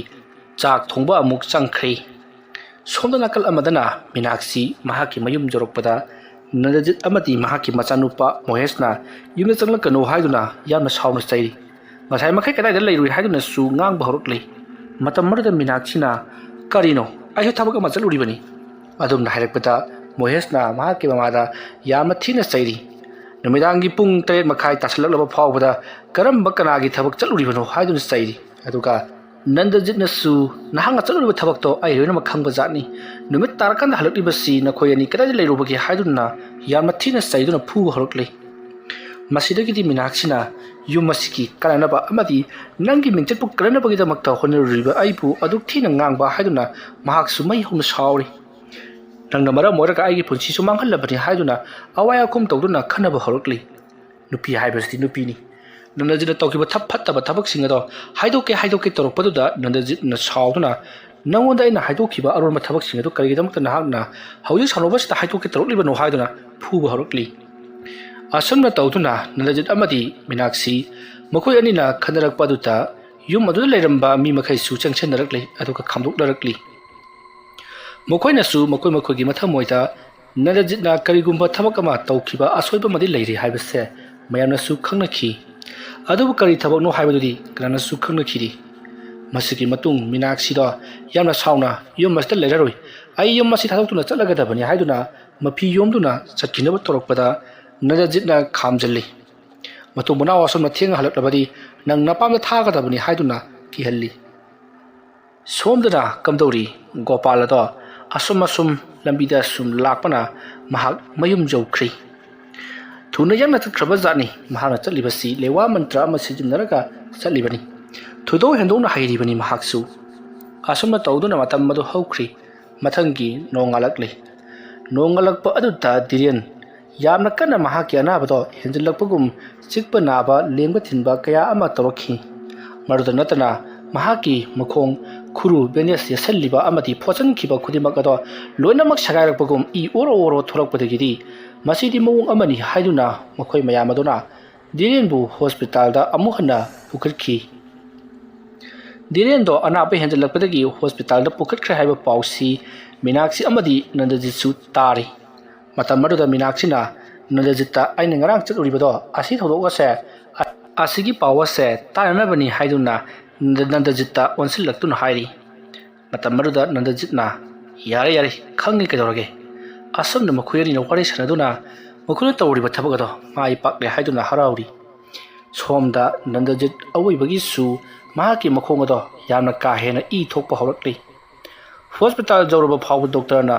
ꯆꯥꯛ ꯊꯣꯡꯕ ꯑꯃꯨꯛ ꯆꯪꯈ꯭ꯔꯦ꯫ ꯁꯣꯝꯗ ꯅꯥꯀꯜ ꯑꯃꯗꯅ ꯃꯤꯅꯥꯛꯁꯤ ꯃꯍꯥꯛꯀꯤ ꯃꯌꯨꯝ ꯌꯧꯔꯛꯄꯗ ꯅꯟꯗꯖꯤꯠ ꯑꯃꯗꯤ ꯃꯍꯥꯛꯀꯤ ꯃꯆꯥꯅꯨꯄꯥ ꯃꯣꯍꯦꯁꯅ ꯌꯨꯝꯗ ꯆꯪꯂꯛꯀꯅꯨ ꯍꯥꯏꯗꯨꯅ ꯌꯥꯝꯅ ꯁꯥꯎꯅ ꯆꯩꯔꯤ꯫ ꯉꯁꯥꯏ ꯃꯈꯩ ꯀꯗꯥꯏꯗ ꯂꯩꯔꯨꯏ ꯍꯥꯏꯗꯨꯅꯁꯨ ꯉꯥꯡꯕ ꯍꯧꯔꯛꯂꯤ꯫ ꯃꯇꯝ ꯑꯗꯨꯗ ꯃꯤꯅꯥꯛꯁꯤꯅ, "ꯀꯔꯤꯅꯣ? ꯑꯩꯁꯨ ꯊꯕꯛ ꯑꯃ ꯆꯠꯂꯨꯔꯤꯕꯅꯤ꯫" ꯑꯗꯨꯝꯅ ꯍꯥꯏꯔꯛꯄꯗ ꯃꯣꯍꯦꯁꯅ ꯃꯍꯥꯛꯀꯤ ꯃꯃꯥꯗ ꯌꯥꯝꯅ ꯊꯤꯅ ꯆꯩꯔꯤ꯫ ꯅꯨꯃꯤꯗꯥꯡꯒꯤ ꯄꯨꯡ ꯇꯔꯦꯠ ꯃꯈꯥꯏ ꯇꯥꯁꯤꯜꯂꯛꯂꯕ ꯐꯥꯎꯕꯗ ꯀꯔꯝꯕ ꯀꯅꯥꯒꯤ ꯊꯕꯛ ꯆꯠꯂꯨꯔꯤꯕꯅꯣ ꯍꯥꯏꯗꯨꯅ ꯆꯩꯔꯤ꯫ ꯑꯗꯨꯒ ꯅꯟꯗꯖꯤꯠꯅꯁꯨ, "ꯅꯍꯥꯛꯅ ꯆꯠꯂꯨꯔꯤꯕ ꯊꯕꯛꯇꯣ ꯑꯩ ꯂꯣꯏꯅꯃꯛ ꯈꯪꯕ ꯖꯥꯠꯅꯤ꯫ ꯅꯨꯃꯤꯠ ꯇꯥꯔꯀꯥꯟꯗ ꯍꯜꯂꯛꯂꯤꯕꯁꯤ ꯅꯈꯣꯏ ꯑꯅꯤ ꯀꯗꯥꯏꯗ ꯂꯩꯔꯨꯕꯒꯦ?" ꯍꯥꯏꯗꯨꯅ ꯌꯥꯝꯅ ꯊꯤꯅ ꯆꯩꯗꯨꯅ ꯐꯨꯕ ꯍꯧꯔꯛꯂꯤ꯫ ꯃꯁꯤꯗꯒꯤꯗꯤ ꯃꯤꯅꯥꯛꯁꯤꯅ ꯌꯨꯝ ꯑꯁꯤꯒꯤ ꯀꯥꯟꯅꯅꯕ ꯑꯃꯗꯤ ꯅꯪꯒꯤ ꯃꯤꯡꯆꯠꯄꯨ ꯀꯟꯅꯅꯕꯒꯤꯗꯃꯛꯇ ꯍꯣꯠꯅꯔꯨꯔꯤꯕ ꯑꯩꯕꯨ ꯑꯗꯨꯛ ꯊꯤꯅ ꯉꯥꯡꯕ ꯍꯥꯏꯗꯨꯅ ꯃꯍꯥꯛꯁꯨ ꯃꯩ ꯍꯧꯅ ꯁꯥꯎꯔꯤ꯫ "ꯅꯪꯅ ꯃꯔꯝ ꯑꯣꯏꯔꯒ ꯑꯩꯒꯤ ꯄꯨꯟꯁꯤꯁꯨ ꯃꯥꯡꯍꯜꯂꯕꯅꯤ" ꯍꯥꯏꯗꯨꯅ ꯑꯋꯥꯏ ꯑꯈꯨꯝ ꯇꯧꯗꯨꯅ ꯈꯟꯅꯕ ꯍꯧꯔꯛꯂꯤ꯫ ꯅꯨꯄꯤ ꯍꯥꯏꯕꯁꯤꯗꯤ ꯅꯨꯄꯤꯅꯤ꯫ ꯅꯟꯗꯖꯤꯠꯅ ꯇꯧꯈꯤꯕ ꯊꯞ ꯐꯠꯇꯕ ꯊꯕꯛꯁꯤꯡ ꯑꯗꯣ ꯍꯥꯏꯗꯣꯛꯀꯦ ꯍꯥꯏꯗꯣꯛꯀꯦ ꯇꯧꯔꯛꯄꯗꯨꯗ ꯅꯟꯗꯖꯤꯠꯅ ꯁꯥꯎꯗꯨꯅ, "ꯅꯉꯣꯟꯗ ꯑꯩꯅ ꯍꯥꯏꯗꯣꯛꯈꯤꯕ ꯑꯔꯣꯟꯕ ꯊꯕꯛꯁꯤꯡ ꯑꯗꯨ ꯀꯔꯤꯒꯤꯗꯃꯛꯇ ꯅꯍꯥꯛꯅ ꯍꯧꯖꯤꯛ ꯁꯥꯎꯅꯕꯁꯤꯗ ꯍꯥꯏꯗꯣꯛꯀꯦ ꯇꯧꯔꯛꯂꯤꯕꯅꯣ?" ꯍꯥꯏꯗꯨꯅ ꯐꯨꯕ ꯍꯧꯔꯛꯂꯤ꯫ ꯑꯁꯨꯝꯅ ꯇꯧꯗꯨꯅ ꯅꯟꯗꯖꯤꯠ ꯑꯃꯗꯤ ꯃꯤꯅꯥꯛꯁꯤ ꯃꯈꯣꯏ ꯑꯅꯤꯅ ꯈꯟꯅꯔꯛꯄ ꯑꯗꯨꯗ ꯌꯨꯝ ꯑꯗꯨꯗ ꯂꯩꯔꯝꯕ ꯃꯤ ꯃꯈꯩꯁꯨ ꯆꯪꯁꯤꯟꯅꯔꯛꯂꯤ, ꯑꯗꯨꯒ ꯈꯥꯝꯗꯣꯛꯅꯔꯛꯂꯤ꯫ ꯃꯈꯣꯏꯅꯁꯨ ꯃꯈꯣꯏ ꯃꯈꯣꯏꯒꯤ ꯃꯊꯃꯣꯏꯗ ꯅꯟꯗꯖꯤꯠꯅ ꯀꯔꯤꯒꯨꯝꯕ ꯊꯕꯛ ꯑꯃ ꯇꯧꯈꯤꯕ ꯑꯁꯣꯏꯕ ꯑꯃꯗꯤ ꯂꯩꯔꯤ ꯍꯥꯏꯕꯁꯦ ꯃꯌꯥꯝꯅꯁꯨ ꯈꯪꯅꯈꯤ꯫ ꯑꯗꯨꯕꯨ ꯀꯔꯤ ꯊꯕꯛꯅꯣ ꯍꯥꯏꯕꯗꯨꯗꯤ ꯀꯅꯥꯅꯁꯨ ꯈꯪꯅꯈꯤꯗꯦ꯫ ꯃꯁꯤꯒꯤ ꯃꯇꯨꯡ ꯃꯤꯅꯥꯛꯁꯤꯗꯣ ꯌꯥꯝꯅ ꯁꯥꯎꯅ, "ꯌꯨꯝ ꯑꯁꯤꯗ ꯂꯩꯔꯔꯣꯏ, ꯑꯩ ꯌꯨꯝ ꯑꯁꯤ ꯊꯥꯗꯣꯛꯇꯨꯅ ꯆꯠꯂꯒꯗꯕꯅꯤ" ꯍꯥꯏꯗꯨꯅ ꯃꯐꯤ ꯌꯣꯝꯗꯨꯅ ꯆꯠꯈꯤꯅꯕ ꯇꯧꯔꯛꯄꯗ ꯅꯟꯗꯖꯤꯠꯅ ꯈꯥꯝꯖꯤꯜꯂꯤ꯫ "ꯃꯇꯨꯡ ꯃꯅꯥꯎ ꯑꯁꯨꯝꯅ ꯊꯦꯡꯅ ꯍꯜꯂꯛꯂꯕꯗꯤ ꯅꯪ ꯅꯄꯥꯝꯗ ꯊꯥꯒꯗꯕꯅꯤ" ꯍꯥꯏꯗꯨꯅ ꯀꯤꯍꯜꯂꯤ꯫ ꯁꯣꯝꯗꯅ ꯀꯝꯗꯧꯔꯤ? ꯒꯣꯄꯥꯜ ꯑꯗꯣ ꯑꯁꯨꯝ ꯑꯁꯨꯝ ꯂꯝꯕꯤꯗ ꯁꯨꯝ ꯂꯥꯛꯄꯅ ꯃꯍꯥꯛ ꯃꯌꯨꯝ ꯌꯧꯈ꯭ꯔꯦ꯫ ꯊꯨꯅ ꯌꯥꯡꯅ ꯆꯠꯈ꯭ꯔꯕ ꯖꯥꯠꯅꯤ꯫ ꯃꯍꯥꯛꯅ ꯆꯠꯂꯤꯕꯁꯤ ꯂꯦꯋꯥ ꯃꯟꯇ꯭ꯔ ꯑꯃ ꯁꯤꯖꯤꯟꯅꯔꯒ ꯆꯠꯂꯤꯕꯅꯤ꯫ ꯊꯣꯏꯗꯣꯛ ꯍꯦꯟꯗꯣꯛꯅ ꯍꯩꯔꯤꯕꯅꯤ ꯃꯍꯥꯛꯁꯨ꯫ ꯑꯁꯨꯝꯅ ꯇꯧꯗꯨꯅ ꯃꯇꯝ ꯑꯗꯨ ꯍꯧꯈ꯭ꯔꯤ꯫ ꯃꯊꯪꯒꯤ ꯅꯣꯡꯉꯥꯜꯂꯛꯂꯤ꯫ ꯅꯣꯡꯉꯥꯜꯂꯛꯄ ꯑꯗꯨꯗ ꯙꯤꯔꯦꯟ ꯌꯥꯝꯅ ꯀꯟꯅ ꯃꯍꯥꯛꯀꯤ ꯑꯅꯥꯕꯗꯣ ꯍꯦꯟꯖꯤꯜꯂꯛꯄꯒꯨꯝ ꯆꯤꯛꯄ ꯅꯥꯕ, ꯂꯦꯡꯕ ꯊꯤꯟꯕ ꯀꯌꯥ ꯑꯃ ꯇꯧꯔꯛꯈꯤ꯫ ꯃꯗꯨꯗ ꯅꯠꯇꯅ ꯃꯍꯥꯛꯀꯤ ꯃꯈꯣꯡ, ꯈꯨꯔꯨ, ꯕꯦꯟꯗꯦꯖ ꯌꯦꯠꯁꯤꯜꯂꯤꯕ ꯑꯃꯗꯤ ꯐꯣꯠꯆꯤꯟꯈꯤꯕ ꯈꯨꯗꯤꯡꯃꯛ ꯑꯗꯣ ꯂꯣꯏꯅꯃꯛ ꯁꯦꯒꯥꯏꯔꯛꯄꯒꯨꯝ ꯏ ꯑꯣꯔꯣ ꯑꯣꯔꯣ ꯊꯣꯛꯂꯛꯄꯗꯒꯤꯗꯤ ꯃꯁꯤꯗꯤ ꯃꯑꯣꯡ ꯑꯃꯅꯤ ꯍꯥꯏꯗꯨꯅ ꯃꯈꯣꯏ ꯃꯌꯥꯝ ꯑꯗꯨꯅ ꯙꯤꯔꯦꯟꯕꯨ ꯍꯣꯁꯄꯤꯇꯥꯜꯗ ꯑꯃꯨꯛ ꯍꯟꯅ ꯄꯨꯈꯠꯈꯤ꯫ ꯙꯤꯔꯦꯟꯗꯣ ꯑꯅꯥꯕ ꯍꯦꯟꯖꯜꯂꯛꯄꯗꯒꯤ ꯍꯣꯁꯄꯤꯇꯥꯜꯗ ꯄꯨꯈꯠꯈ꯭ꯔꯦ ꯍꯥꯏꯕ ꯄꯥꯎꯁꯤ ꯃꯤꯅꯥꯛꯁꯤ ꯑꯃꯗꯤ ꯅꯟꯗꯖꯤꯠꯁꯨ ꯇꯥꯔꯤ꯫ ꯃꯇꯝ ꯑꯗꯨꯗ ꯃꯤꯅꯥꯛꯁꯤꯅ ꯅꯟꯗꯖꯤꯠꯇ, "ꯑꯩꯅ ꯉꯔꯥꯡ ꯆꯠꯂꯨꯔꯤꯕꯗꯣ ꯑꯁꯤ ꯊꯧꯗꯣꯛ ꯑꯁꯦ, ꯑ-, ꯑꯁꯤꯒꯤ ꯄꯥꯎ ꯑꯁꯦ ꯇꯥꯅꯅꯕꯅꯤ" ꯍꯥꯏꯗꯨꯅ ꯅꯟꯗ-, ꯅꯟꯗꯖꯤꯠꯇ ꯑꯣꯟꯁꯤꯜꯂꯛꯇꯨꯅ ꯍꯥꯏꯔꯤ꯫ ꯃꯇꯝ ꯑꯗꯨꯗ ꯅꯟꯗꯖꯤꯠꯅ, "ꯌꯥꯔꯦ, ꯌꯥꯔꯦ, ꯈꯪꯉꯦ ꯀꯩꯗꯧꯔꯒꯦ? ꯑꯁꯨꯝꯅ ꯃꯈꯣꯏ ꯑꯅꯤꯅ ꯋꯥꯔꯤ ꯁꯥꯟꯅꯗꯨꯅ ꯃꯈꯣꯏꯅ ꯇꯧꯔꯤꯕ ꯊꯕꯛ ꯑꯗꯣ ꯃꯥꯏ ꯄꯥꯛꯂꯦ" ꯍꯥꯏꯗꯨꯅ ꯍꯔꯥꯎꯔꯤ꯫ ꯁꯣꯝꯗ ꯅꯟꯗꯖꯤꯠ ꯑꯋꯣꯏꯕꯒꯤꯁꯨ ꯃꯍꯥꯛꯀꯤ ꯃꯈꯣꯡ ꯑꯗꯣ ꯌꯥꯝꯅ ꯀꯥ ꯍꯦꯟꯅ ꯏ ꯊꯣꯛꯄ ꯍꯧꯔꯛꯂꯤ꯫ ꯍꯣꯁꯄꯤꯇꯥꯜ ꯌꯧꯔꯕ ꯐꯥꯎꯕ ꯗꯣꯛꯇꯔꯅ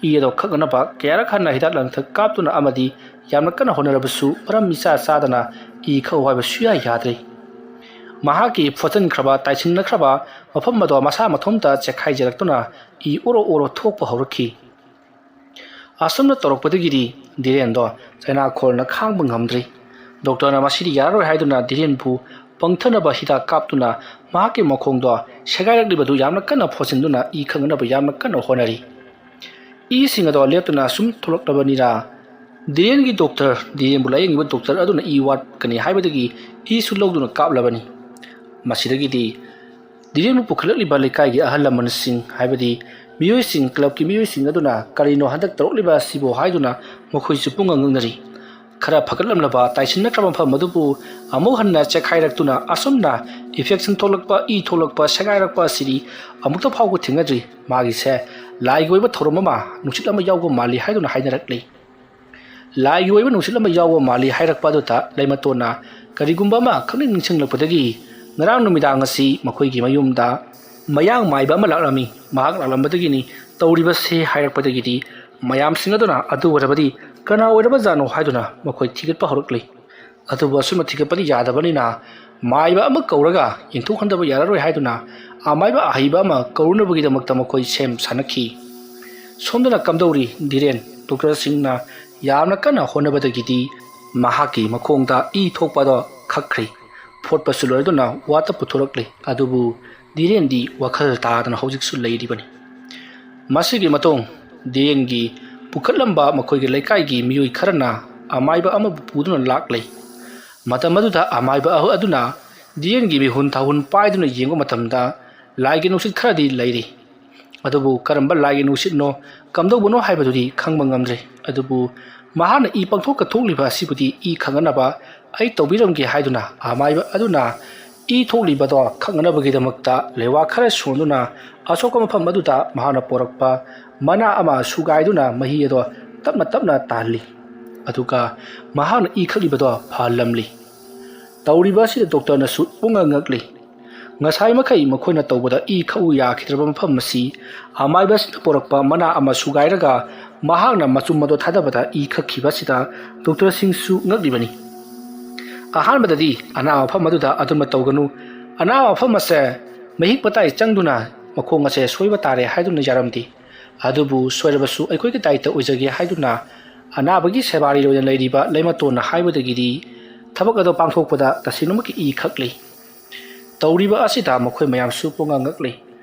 ꯏ ꯑꯗꯣ ꯈꯛꯅꯅꯕ ꯀꯌꯥꯔꯛ ꯍꯟꯅ ꯍꯤꯗꯥꯛ ꯂꯥꯡꯊꯛ ꯀꯥꯞꯇꯨꯅ ꯑꯃꯗꯤ ꯌꯥꯝꯅ ꯀꯟꯅ ꯍꯣꯠꯅꯔꯕꯁꯨ ꯃꯔꯝ ꯏꯆꯥ ꯆꯥꯗꯅ ꯏ ꯈꯛꯎ ꯍꯥꯏꯕ ꯁꯨꯌꯥ ꯌꯥꯗ꯭ꯔꯦ꯫ ꯃꯍꯥꯛꯀꯤ ꯐꯣꯠꯆꯟꯈ꯭ꯔꯕ, ꯇꯥꯏꯁꯤꯟꯅꯈ꯭ꯔꯕ ꯃꯐꯝ ꯑꯗꯣ ꯃꯁꯥ ꯃꯊꯣꯝꯇ ꯆꯦꯛꯈꯥꯏꯖꯔꯛꯇꯨꯅ ꯏ ꯑꯣꯔꯣ ꯑꯣꯔꯣ ꯊꯣꯛꯄ ꯍꯧꯔꯛꯈꯤ꯫ ꯑꯁꯨꯝꯅ ꯇꯧꯔꯛꯄꯗꯒꯤꯗꯤ ꯙꯤꯔꯦꯟꯗꯣ ꯆꯩꯅꯥꯈꯣꯜꯅ ꯈꯥꯡꯕ ꯉꯝꯗ꯭ꯔꯦ꯫ ꯗꯣꯛꯇꯔꯅ ꯃꯁꯤꯗꯤ ꯌꯥꯔꯔꯣꯏ ꯍꯥꯏꯗꯨꯅ ꯙꯤꯔꯦꯟꯕꯨ ꯄꯪꯊꯅꯕ ꯍꯤꯗꯥꯛ ꯀꯥꯞꯇꯨꯅ ꯃꯍꯥꯛꯀꯤ ꯃꯈꯣꯡꯗꯣ ꯁꯦꯒꯥꯏꯔꯛꯂꯤꯕꯗꯨ ꯌꯥꯝꯅ ꯀꯟꯅ ꯐꯣꯠꯆꯤꯟꯗꯨꯅ ꯏ ꯈꯪꯅꯕ ꯌꯥꯝꯅ ꯀꯟꯅ ꯍꯣꯠꯅꯔꯤ꯫ ꯏꯁꯤꯡ ꯑꯗꯣ ꯂꯦꯞꯇꯅ ꯁꯨꯝ ꯊꯣꯛꯂꯛꯂꯕꯅꯤꯅ ꯙꯤꯔꯦꯟꯒꯤ ꯗꯣꯛꯇꯔ, ꯙꯤꯔꯦꯟꯕꯨ ꯂꯥꯌꯦꯡꯉꯤꯕ ꯗꯣꯛꯇꯔ ꯑꯗꯨꯅ ꯏ ꯋꯥꯠꯀꯅꯤ ꯍꯥꯏꯕꯗꯒꯤ ꯏꯁꯨ ꯂꯧꯗꯨꯅ ꯀꯥꯞꯂꯕꯅꯤ꯫ ꯃꯁꯤꯗꯒꯤꯗꯤ ꯙꯤꯔꯦꯟꯕꯨ ꯄꯨꯈꯠꯂꯛꯂꯤꯕ ꯂꯩꯀꯥꯏꯒꯤ ꯑꯍꯜ ꯂꯃꯟꯁꯤꯡ, ꯍꯥꯏꯕꯗꯤ ꯃꯤꯑꯣꯏꯁꯤꯡ, clubꯀꯤ ꯃꯤꯑꯣꯏꯁꯤꯡ ꯑꯗꯨꯅ ꯀꯔꯤꯅꯣ ꯍꯟꯗꯛ ꯇꯧꯔꯛꯂꯤꯕ ꯑꯁꯤꯕꯨ ꯍꯥꯏꯗꯨꯅ ꯃꯈꯣꯏꯁꯨ ꯄꯨꯡꯉꯛ ꯉꯛꯅꯔꯤ꯫ ꯈꯔ ꯐꯒꯠꯂꯝꯂꯕ ꯇꯥꯏꯁꯤꯟꯅꯈ꯭ꯔꯕ ꯃꯐꯝ ꯑꯗꯨꯕꯨ ꯑꯃꯨꯛ ꯍꯟꯅ ꯆꯦꯛꯈꯥꯏꯔꯛꯇꯨꯅ ꯑꯁꯨꯝꯅ infection ꯊꯣꯛꯂꯛꯄ, ꯏ ꯊꯣꯛꯂꯛꯄ, ꯁꯦꯒꯥꯏꯔꯛꯄ ꯑꯁꯤꯗꯤ ꯑꯃꯨꯛꯇ ꯐꯥꯎꯕ ꯊꯦꯡꯅꯗ꯭ꯔꯤ꯫ ꯃꯥꯒꯤꯁꯦ ꯂꯥꯏꯒꯤ ꯑꯣꯏꯕ ꯊꯧꯔꯝ ꯑꯃ, ꯅꯨꯡꯁꯤꯠ ꯑꯃ ꯌꯥꯎꯕ ꯃꯥꯜꯂꯤ ꯍꯥꯏꯗꯨꯅ ꯍꯥꯏꯅꯔꯛꯂꯤ꯫ ꯂꯥꯏꯒꯤ ꯑꯣꯏꯕ ꯅꯨꯡꯁꯤꯠ ꯑꯃ ꯌꯥꯎꯕ ꯃꯥꯜꯂꯤ ꯍꯥꯏꯔꯛꯄ ꯑꯗꯨꯗ ꯂꯩꯃꯇꯣꯟꯅ ꯀꯔꯤꯒꯨꯝꯕ ꯑꯃ ꯈꯪꯅꯤꯡ ꯅꯤꯡꯁꯤꯡꯂꯛꯄꯗꯒꯤ ꯉꯔꯥꯡ ꯅꯨꯃꯤꯗꯥꯡ ꯑꯁꯤ ꯃꯈꯣꯏꯒꯤ ꯃꯌꯨꯝꯗ ꯃꯌꯥꯡ ꯃꯥꯏꯕ ꯑꯃ ꯂꯥꯛꯂꯝꯃꯤ꯫ ꯃꯍꯥꯛ ꯂꯥꯛꯂꯝꯕꯗꯒꯤꯅꯤ ꯇꯧꯔꯤꯕꯁꯤ ꯍꯥꯏꯔꯛꯄꯗꯒꯤꯗꯤ ꯃꯌꯥꯝꯁꯤꯡ ꯑꯗꯨꯅ ꯑꯗꯨ ꯑꯣꯏꯔꯕꯗꯤ ꯀꯅꯥ ꯑꯣꯏꯔꯕꯖꯥꯠꯅꯣ ꯍꯥꯏꯗꯨꯅ ꯃꯈꯣꯏ ꯊꯤꯒꯠꯄ ꯍꯧꯔꯛꯂꯤ꯫ ꯑꯗꯨꯕꯨ ꯑꯁꯨꯝꯅ ꯊꯤꯒꯠꯄꯗꯤ ꯌꯥꯗꯕꯅꯤꯅ ꯃꯥꯏꯕ ꯑꯃ ꯀꯧꯔꯒ ꯌꯦꯡꯊꯣꯛꯍꯟꯗꯕ ꯌꯥꯔꯔꯣꯏ ꯍꯥꯏꯗꯨꯅ ꯑꯃꯥꯏꯕ ꯑꯍꯩꯕ ꯑꯃ ꯀꯧꯔꯨꯅꯕꯒꯤꯗꯃꯛꯇ ꯃꯈꯣꯏ ꯁꯦꯝ ꯁꯥꯟꯅꯈꯤ꯫ ꯁꯣꯝꯗꯅ ꯀꯝꯗꯧꯔꯤ? ꯙꯤꯔꯦꯟ ꯗꯣꯛꯇꯔꯁꯤꯡꯅ ꯌꯥꯝꯅ ꯀꯟꯅ ꯍꯣꯠꯅꯕꯗꯒꯤꯗꯤ ꯃꯍꯥꯛꯀꯤ ꯃꯈꯣꯡꯗ ꯏ ꯊꯣꯛꯄꯗꯣ ꯈꯛꯈ꯭ꯔꯦ꯫ ꯐꯣꯠꯄꯁꯨ ꯂꯣꯏꯗꯨꯅ ꯋꯥꯠꯇ ꯄꯨꯊꯣꯔꯛꯂꯦ꯫ ꯑꯗꯨꯕꯨ ꯙꯤꯔꯦꯟꯗꯤ ꯋꯥꯈꯜ ꯇꯥꯗꯅ ꯍꯧꯖꯤꯛꯁꯨ ꯂꯩꯔꯤꯕꯅꯤ꯫ ꯃꯁꯤꯒꯤ ꯃꯇꯨꯡ ꯙꯤꯔꯦꯟꯒꯤ ꯄꯨꯈꯠꯂꯝꯕ ꯃꯈꯣꯏꯒꯤ ꯂꯩꯀꯥꯏꯒꯤ ꯃꯤꯑꯣꯏ ꯈꯔꯅ ꯑꯃꯥꯏꯕ ꯑꯃꯕꯨ ꯄꯨꯗꯨꯅ ꯂꯥꯛꯂꯦ꯫ ꯃꯇꯝ ꯑꯗꯨꯗ ꯑꯃꯥꯏꯕ ꯑꯍꯨ-, ꯑꯗꯨꯅ ꯙꯤꯔꯦꯟꯒꯤ ꯃꯤꯍꯨꯟ ꯊꯥꯍꯨꯟ ꯄꯥꯏꯗꯨꯅ ꯌꯦꯡꯕ ꯃꯇꯝꯗ ꯂꯥꯏꯒꯤ ꯅꯨꯡꯁꯤꯠ ꯈꯔꯗꯤ ꯂꯩꯔꯤ꯫ ꯑꯗꯨꯕꯨ ꯀꯔꯝꯕ ꯂꯥꯏꯒꯤ ꯅꯨꯡꯁꯤꯠꯅꯣ, ꯀꯝꯗꯧꯕꯅꯣ ꯍꯥꯏꯕꯗꯨꯗꯤ ꯈꯪꯕ ꯉꯝꯗ꯭ꯔꯦ꯫ ꯑꯗꯨꯕꯨ ꯃꯍꯥꯛꯅ ꯏ ꯄꯪꯊꯣꯛꯇ ꯊꯣꯛꯂꯤꯕ ꯑꯁꯤꯕꯨꯗꯤ ꯏ ꯈꯪꯅꯅꯕ ꯑꯩ ꯇꯧꯕꯤꯔꯝꯒꯦ ꯍꯥꯏꯗꯨꯅ ꯑꯃꯥꯏꯕ ꯑꯗꯨꯅ ꯏ ꯊꯣꯛꯂꯤꯕꯗꯣ ꯈꯪꯅꯅꯕꯒꯤꯗꯃꯛꯇ ꯂꯩꯋꯥ ꯈꯔ ꯁꯣꯟꯗꯨꯅ ꯑꯁꯣꯛꯄ ꯃꯐꯝ ꯑꯗꯨꯗ ꯃꯍꯥꯛꯅ ꯄꯣꯔꯛꯄ ꯃꯅꯥ ꯑꯃ ꯁꯨꯒꯥꯏꯗꯨꯅ ꯃꯍꯤ ꯑꯗꯣ ꯇꯞꯅ ꯇꯞꯅ ꯇꯥꯍꯜꯂꯤ꯫ ꯑꯗꯨꯒ ꯃꯍꯥꯛꯅ ꯏ ꯈꯛꯂꯤꯕꯗꯣ ꯐꯍꯜꯂꯝꯂꯤ꯫ ꯇꯧꯔꯤꯕ ꯑꯁꯤꯗ ꯗꯣꯛꯇꯔꯅꯁꯨ ꯄꯨꯡꯉꯛ ꯉꯛꯂꯤ꯫ ꯉꯁꯥꯏ ꯃꯈꯩ ꯃꯈꯣꯏꯅ ꯇꯧꯕꯗ ꯏ ꯈꯛꯎ ꯌꯥꯈꯤꯗ꯭ꯔꯕ ꯃꯐꯝ ꯑꯁꯤ ꯑꯃꯥꯏꯕꯁꯤꯅ ꯄꯣꯔꯛꯄ ꯃꯅꯥ ꯑꯃ ꯁꯨꯒꯥꯏꯔꯒ ꯃꯍꯥꯛꯅ ꯃꯆꯨꯝ ꯑꯗꯣ ꯊꯥꯗꯕꯗ ꯏ ꯈꯛꯈꯤꯕ ꯑꯁꯤꯗ ꯗꯣꯛꯇꯔꯁꯤꯡꯁꯨ ꯉꯛꯂꯤꯕꯅꯤ꯫ ꯑꯍꯥꯟꯕꯗꯗꯤ ꯑꯅꯥꯕ ꯃꯐꯝ ꯑꯗꯨꯗ ꯑꯗꯨꯝꯅ ꯇꯧꯒꯅꯨ, ꯑꯅꯥꯕ ꯃꯐꯝ ꯑꯁꯦ ꯃꯍꯤꯛ ꯃꯇꯥꯏ ꯆꯪꯗꯨꯅ ꯃꯈꯣꯡ ꯑꯁꯦ ꯁꯣꯏꯕ ꯇꯥꯔꯦ ꯍꯥꯏꯗꯨꯅ ꯌꯥꯔꯝꯗꯦ꯫ ꯑꯗꯨꯕꯨ ꯁꯣꯏꯔꯕꯁꯨ ꯑꯩꯈꯣꯏꯒꯤ ꯗꯥꯏꯇ ꯑꯣꯏꯖꯒꯦ ꯍꯥꯏꯗꯨꯅ ꯑꯅꯥꯕꯒꯤ ꯁꯦꯕꯥꯔꯤ ꯑꯣꯏꯅ ꯂꯩꯔꯤꯕ ꯂꯩꯃꯇꯣꯟꯅ ꯍꯥꯏꯕꯗꯒꯤꯗꯤ ꯊꯕꯛ ꯑꯗꯣ ꯄꯥꯡꯊꯣꯛꯄꯗ ꯇꯁꯦꯡꯅꯃꯛꯀꯤ ꯏ ꯈꯛꯂꯤ꯫ ꯇꯧꯔꯤꯕ ꯑꯁꯤꯗ ꯃꯈꯣꯏ ꯃꯌꯥꯝꯁꯨ ꯄꯨꯡꯉꯛ ꯉꯛꯂꯤ꯫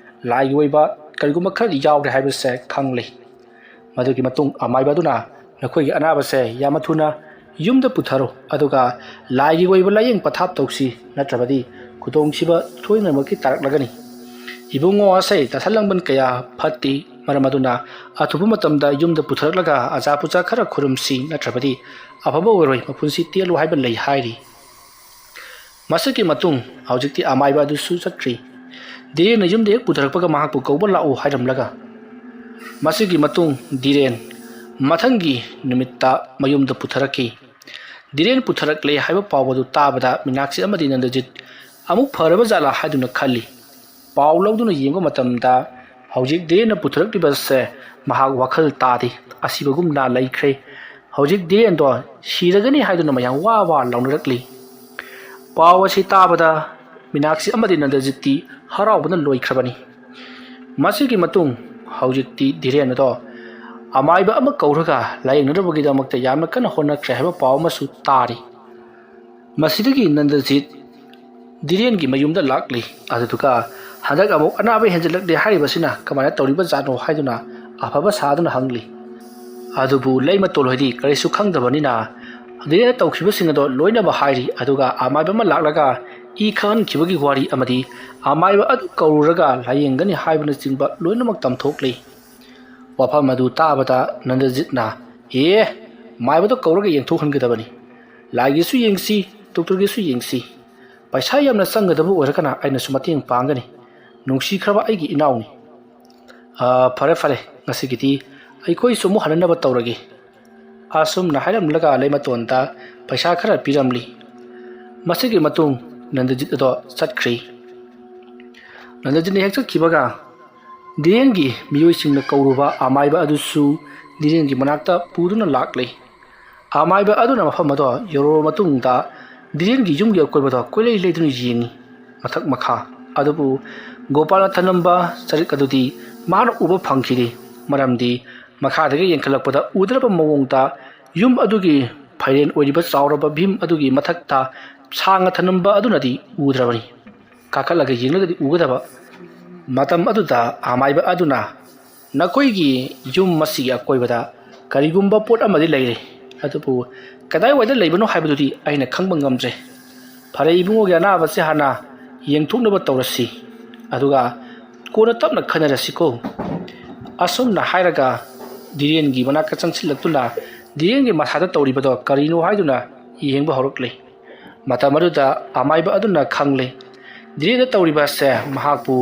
ꯂꯥꯏꯒꯤ ꯑꯣꯏꯕ ꯀꯔꯤꯒꯨꯝꯕ ꯈꯔꯗꯤ ꯌꯥꯎꯔꯦ ꯍꯥꯏꯕꯁꯦ ꯈꯪꯂꯤ꯫ ꯃꯗꯨꯒꯤ ꯃꯇꯨꯡ ꯑꯃꯥꯏꯕ ꯑꯗꯨꯅ ꯅꯈꯣꯏꯒꯤ ꯑꯅꯥꯕꯁꯦ ꯌꯥꯝꯅ ꯊꯨꯅ ꯌꯨꯝꯗ ꯄꯨꯊꯔꯣ, ꯑꯗꯨꯒ ꯂꯥꯏꯒꯤ ꯑꯣꯏꯕ ꯂꯥꯏꯌꯦꯡ ꯄꯊꯥꯞ ꯇꯧꯁꯤ, ꯅꯠꯇ꯭ꯔꯕꯗꯤ ꯈꯨꯗꯣꯡꯊꯤꯕ ꯂꯣꯏꯅꯃꯛꯀꯤ ꯇꯥꯔꯛꯂꯒꯅꯤ꯫ "ꯏꯕꯨꯡꯉꯣ, ꯑꯁꯦ ꯇꯥꯁꯜꯂꯝꯕꯟ ꯀꯌꯥ ꯐꯠꯇꯦ꯫ ꯃꯔꯝ ꯑꯗꯨꯅ ꯑꯊꯨꯕ ꯃꯇꯝꯗ ꯌꯨꯝꯗ ꯄꯨꯊꯔꯛꯂꯒ ꯑꯆꯥ ꯄꯨꯆꯥ ꯈꯔ ꯈꯨꯔꯨꯝꯁꯤ, ꯅꯠꯇ꯭ꯔꯕꯗꯤ ꯑꯐꯕ ꯑꯣꯏꯔꯣꯏ, ꯃꯄꯨꯟꯁꯤ ꯇꯦꯜꯂꯨ ꯍꯥꯏꯕ ꯂꯩ" ꯍꯥꯏꯔꯤ꯫ ꯃꯁꯤꯒꯤ ꯃꯇꯨꯡ ꯍꯧꯖꯤꯛꯇꯤ ꯑꯃꯥꯏꯕ ꯑꯗꯨꯁꯨ ꯆꯠꯈ꯭ꯔꯤ꯫ ꯙꯤꯔꯦꯟꯅ ꯌꯨꯝꯗ ꯍꯦꯛ ꯄꯨꯊꯔꯛꯄꯒ ꯃꯍꯥꯛꯄꯨ ꯀꯧꯕ ꯂꯥꯛꯎ ꯍꯥꯏꯔꯝꯂꯒ꯫ ꯃꯁꯤꯒꯤ ꯃꯇꯨꯡ ꯙꯤꯔꯦꯟ ꯃꯊꯪꯒꯤ ꯅꯨꯃꯤꯠꯇ ꯃꯌꯨꯝꯗ ꯄꯨꯊꯔꯛꯈꯤ꯫ ꯙꯤꯔꯦꯟ ꯄꯨꯊꯔꯛꯂꯦ ꯍꯥꯏꯕ ꯄꯥꯎ ꯑꯗꯨ ꯇꯥꯕꯗ ꯃꯤꯅꯥꯛꯁꯤ ꯑꯃꯗꯤ ꯅꯟꯗꯖꯤꯠ ꯑꯃꯨꯛ ꯐꯔꯕ ꯖꯥꯠꯂꯥ ꯍꯥꯏꯗꯨꯅ ꯈꯜꯂꯤ꯫ ꯄꯥꯎ ꯂꯧꯗꯨꯅ ꯌꯦꯡꯕ ꯃꯇꯝꯗ ꯍꯧꯖꯤꯛ ꯙꯤꯔꯦꯟꯅ ꯄꯨꯊꯔꯛꯂꯤꯕꯁꯦ ꯃꯍꯥꯛ ꯋꯥꯈꯜ ꯇꯥꯗꯦ, ꯑꯁꯤꯕꯒꯨꯝꯅ ꯂꯩꯈ꯭ꯔꯦ꯫ ꯍꯧꯖꯤꯛ ꯙꯤꯔꯦꯟꯗꯣ ꯁꯤꯔꯒꯅꯤ ꯍꯥꯏꯗꯨꯅ ꯃꯌꯥꯝ ꯋꯥ ꯋꯥ ꯂꯥꯎꯅꯔꯛꯂꯤ꯫ ꯄꯥꯎ ꯑꯁꯤ ꯇꯥꯕꯗ ꯃꯤꯅꯥꯛꯁꯤ ꯑꯃꯗꯤ ꯅꯟꯗꯖꯤꯠꯇꯤ ꯍꯔꯥꯎꯕꯅ ꯂꯣꯏꯈ꯭ꯔꯕꯅꯤ꯫ ꯃꯁꯤꯒꯤ ꯃꯇꯨꯡ ꯍꯧꯖꯤꯛꯇꯤ ꯙꯤꯔꯦꯟ ꯑꯗꯣ ꯑꯃꯥꯏꯕ ꯑꯃ ꯀꯧꯔꯒ ꯂꯥꯌꯦꯡꯅꯅꯕꯒꯤꯗꯃꯛꯇ ꯌꯥꯝꯅ ꯀꯟꯅ ꯍꯣꯠꯅꯈ꯭ꯔꯦ ꯍꯥꯏꯕ ꯄꯥꯎ ꯑꯃꯁꯨ ꯇꯥꯔꯤ꯫ ꯃꯁꯤꯗꯒꯤ ꯅꯟꯗꯖꯤꯠ ꯙꯤꯔꯦꯟꯒꯤ ꯃꯌꯨꯝꯗ ꯂꯥꯛꯂꯤ꯫ ꯑꯗꯨꯗꯨꯒ ꯍꯟꯗꯛ ꯑꯃꯨꯛ ꯑꯅꯥꯕ ꯍꯦꯟꯖꯜꯂꯛꯂꯦ ꯍꯥꯏꯔꯤꯕꯁꯤꯅ ꯀꯃꯥꯏꯅ ꯇꯧꯔꯤꯕ ꯖꯥꯠꯅꯣ ꯍꯥꯏꯗꯨꯅ ꯑꯐꯕ ꯁꯥꯗꯨꯅ ꯍꯪꯂꯤ꯫ ꯑꯗꯨꯕꯨ ꯂꯩꯃꯇꯣꯜ ꯍꯣꯏꯗꯤ ꯀꯔꯤꯁꯨ ꯈꯪꯗꯕꯅꯤꯅ ꯙꯤꯔꯦꯟꯅ ꯇꯧꯈꯤꯕꯁꯤꯡ ꯑꯗꯣ ꯂꯣꯏꯅꯃꯛ ꯍꯥꯏꯔꯤ꯫ ꯑꯗꯨꯒ ꯑꯃꯥꯏꯕ ꯑꯃ ꯂꯥꯛꯂꯒ ꯏ ꯈꯪꯍꯟꯈꯤꯕꯒꯤ ꯋꯥꯔꯤ ꯑꯃꯗꯤ ꯑꯃꯥꯏꯕ ꯑꯗꯨ ꯀꯧꯔꯨꯔꯒ ꯂꯥꯌꯦꯡꯒꯅꯤ ꯍꯥꯏꯕꯅꯆꯤꯡꯕ ꯂꯣꯏꯅꯃꯛ ꯇꯝꯊꯣꯛꯂꯤ꯫ ꯋꯥꯐꯝ ꯑꯗꯨ ꯇꯥꯕꯗ ꯅꯟꯗꯖꯤꯠꯅ, "ꯑꯦ, ꯃꯥꯏꯕꯗꯣ ꯀꯧꯔꯒ ꯌꯦꯡꯊꯣꯛꯍꯟꯒꯗꯕꯅꯤ꯫ ꯂꯥꯏꯒꯤꯁꯨ ꯌꯦꯡꯁꯤ, ꯗꯣꯛꯇꯔꯒꯤꯁꯨ ꯌꯦꯡꯁꯤ꯫ ꯄꯩꯁꯥ ꯌꯥꯝꯅ ꯆꯪꯒꯗꯕ ꯑꯣꯏꯔꯒꯅ ꯑꯩꯅꯁꯨ ꯃꯇꯦꯡ ꯄꯥꯡꯒꯅꯤ꯫ ꯅꯨꯡꯁꯤꯈ꯭ꯔꯕ ꯑꯩꯒꯤ ꯏꯅꯥꯎꯅꯤ꯫ ꯑ, ꯐꯔꯦ, ꯐꯔꯦ, ꯉꯁꯤꯒꯤꯗꯤ ꯑꯩꯈꯣꯏꯁꯨ ꯑꯃꯨꯛ ꯍꯟꯅꯅꯕ ꯇꯧꯔꯒꯦ"꯫ ꯑꯁꯨꯝꯅ ꯍꯥꯏꯔꯝꯂꯒ ꯂꯩꯃꯇꯣꯟꯗ ꯄꯩꯁꯥ ꯈꯔ ꯄꯤꯔꯝꯂꯤ꯫ ꯃꯁꯤꯒꯤ ꯃꯇꯨꯡ ꯅꯟꯗꯖꯤꯠ ꯑꯗꯣ ꯆꯠꯈ꯭ꯔꯤ꯫ ꯅꯟꯗꯖꯤꯠꯅ ꯍꯦꯛ ꯆꯠꯈꯤꯕꯒ ꯙꯤꯔꯦꯟꯒꯤ ꯃꯤꯑꯣꯏꯁꯤꯡꯅ ꯀꯧꯔꯨꯕ ꯑꯃꯥꯏꯕ ꯑꯗꯨꯁꯨ ꯙꯤꯔꯦꯟꯒꯤ ꯃꯅꯥꯛꯇ ꯄꯨꯗꯨꯅ ꯂꯥꯛꯂꯦ꯫ ꯑꯃꯥꯏꯕ ꯑꯗꯨꯅ ꯃꯐꯝ ꯑꯗꯣ ꯌꯧꯔꯕ ꯃꯇꯨꯡꯗ ꯙꯤꯔꯦꯟꯒꯤ ꯌꯨꯝꯒꯤ ꯑꯀꯣꯏꯕꯗꯣ ꯀꯣꯏꯂꯩ ꯂꯩꯗꯨꯅ ꯌꯦꯡꯉꯤ, ꯃꯊꯛ ꯃꯈꯥ꯫ ꯑꯗꯨꯕꯨ ꯒꯣꯄꯥꯜꯅ ꯊꯅꯝꯕ ꯆꯔꯤꯛ ꯑꯗꯨꯗꯤ ꯃꯥꯅ ꯎꯕ ꯐꯪꯈꯤꯗꯦ꯫ ꯃꯔꯝꯗꯤ ꯃꯈꯥꯗꯒꯤ ꯌꯦꯡꯈꯠꯂꯛꯄꯗ ꯎꯗ꯭ꯔꯕ ꯃꯑꯣꯡꯗ ꯌꯨꯝ ꯑꯗꯨꯒꯤ ꯐꯩꯔꯦꯟ ꯑꯣꯏꯔꯤꯕ ꯆꯥꯎꯔꯕ ꯚꯤꯝ ꯑꯗꯨꯒꯤ ꯃꯊꯛꯇ ꯁꯥꯡꯅ ꯊꯅꯝꯕ ꯑꯗꯨꯅꯗꯤ ꯎꯗ꯭ꯔꯕꯅꯤ꯫ ꯀꯥꯈꯠꯂꯒ ꯌꯦꯡꯂꯒꯗꯤ ꯎꯒꯗꯕ꯫ ꯃꯇꯝ ꯑꯗꯨꯗ ꯑꯃꯥꯏꯕ ꯑꯗꯨꯅ, "ꯅꯈꯣꯏꯒꯤ ꯌꯨꯝ ꯑꯁꯤꯒꯤ ꯑꯀꯣꯏꯕꯗ ꯀꯔꯤꯒꯨꯝꯕ ꯄꯣꯠ ꯑꯃꯗꯤ ꯂꯩꯔꯦ, ꯑꯗꯨꯕꯨ ꯀꯗꯥꯏꯋꯥꯏꯗ ꯂꯩꯕꯅꯣ ꯍꯥꯏꯕꯗꯨꯗꯤ ꯑꯩꯅ ꯈꯪꯕ ꯉꯝꯗ꯭ꯔꯦ꯫ ꯐꯔꯦ, ꯏꯕꯨꯡꯉꯣꯒꯤ ꯑꯅꯥꯕꯁꯦ ꯍꯥꯟꯅ ꯌꯦꯡꯊꯣꯛꯅꯕ ꯇꯧꯔꯁꯤ, ꯑꯗꯨꯒ ꯀꯣꯟꯅ ꯇꯞꯅ ꯈꯟꯅꯔꯁꯤꯀꯣ꯫ ꯑꯁꯨꯝꯅ ꯍꯥꯏꯔꯒ ꯙꯤꯔꯦꯟꯒꯤ ꯃꯅꯥꯛꯇ ꯆꯪꯁꯤꯜꯂꯛꯇꯨꯅ ꯙꯤꯔꯦꯟꯒꯤ ꯃꯁꯥꯗ ꯇꯧꯔꯤꯕꯗꯣ ꯀꯔꯤꯅꯣ ꯍꯥꯏꯗꯨꯅ ꯌꯦꯡꯕ ꯍꯧꯔꯛꯂꯤ꯫ ꯃꯇꯝ ꯑꯗꯨꯗ ꯑꯃꯥꯏꯕ ꯑꯗꯨꯅ ꯈꯪꯂꯦ, ꯙꯤꯔꯦꯟꯗ ꯇꯧꯔꯤꯕ ꯑꯁꯦ ꯃꯍꯥꯛꯄꯨ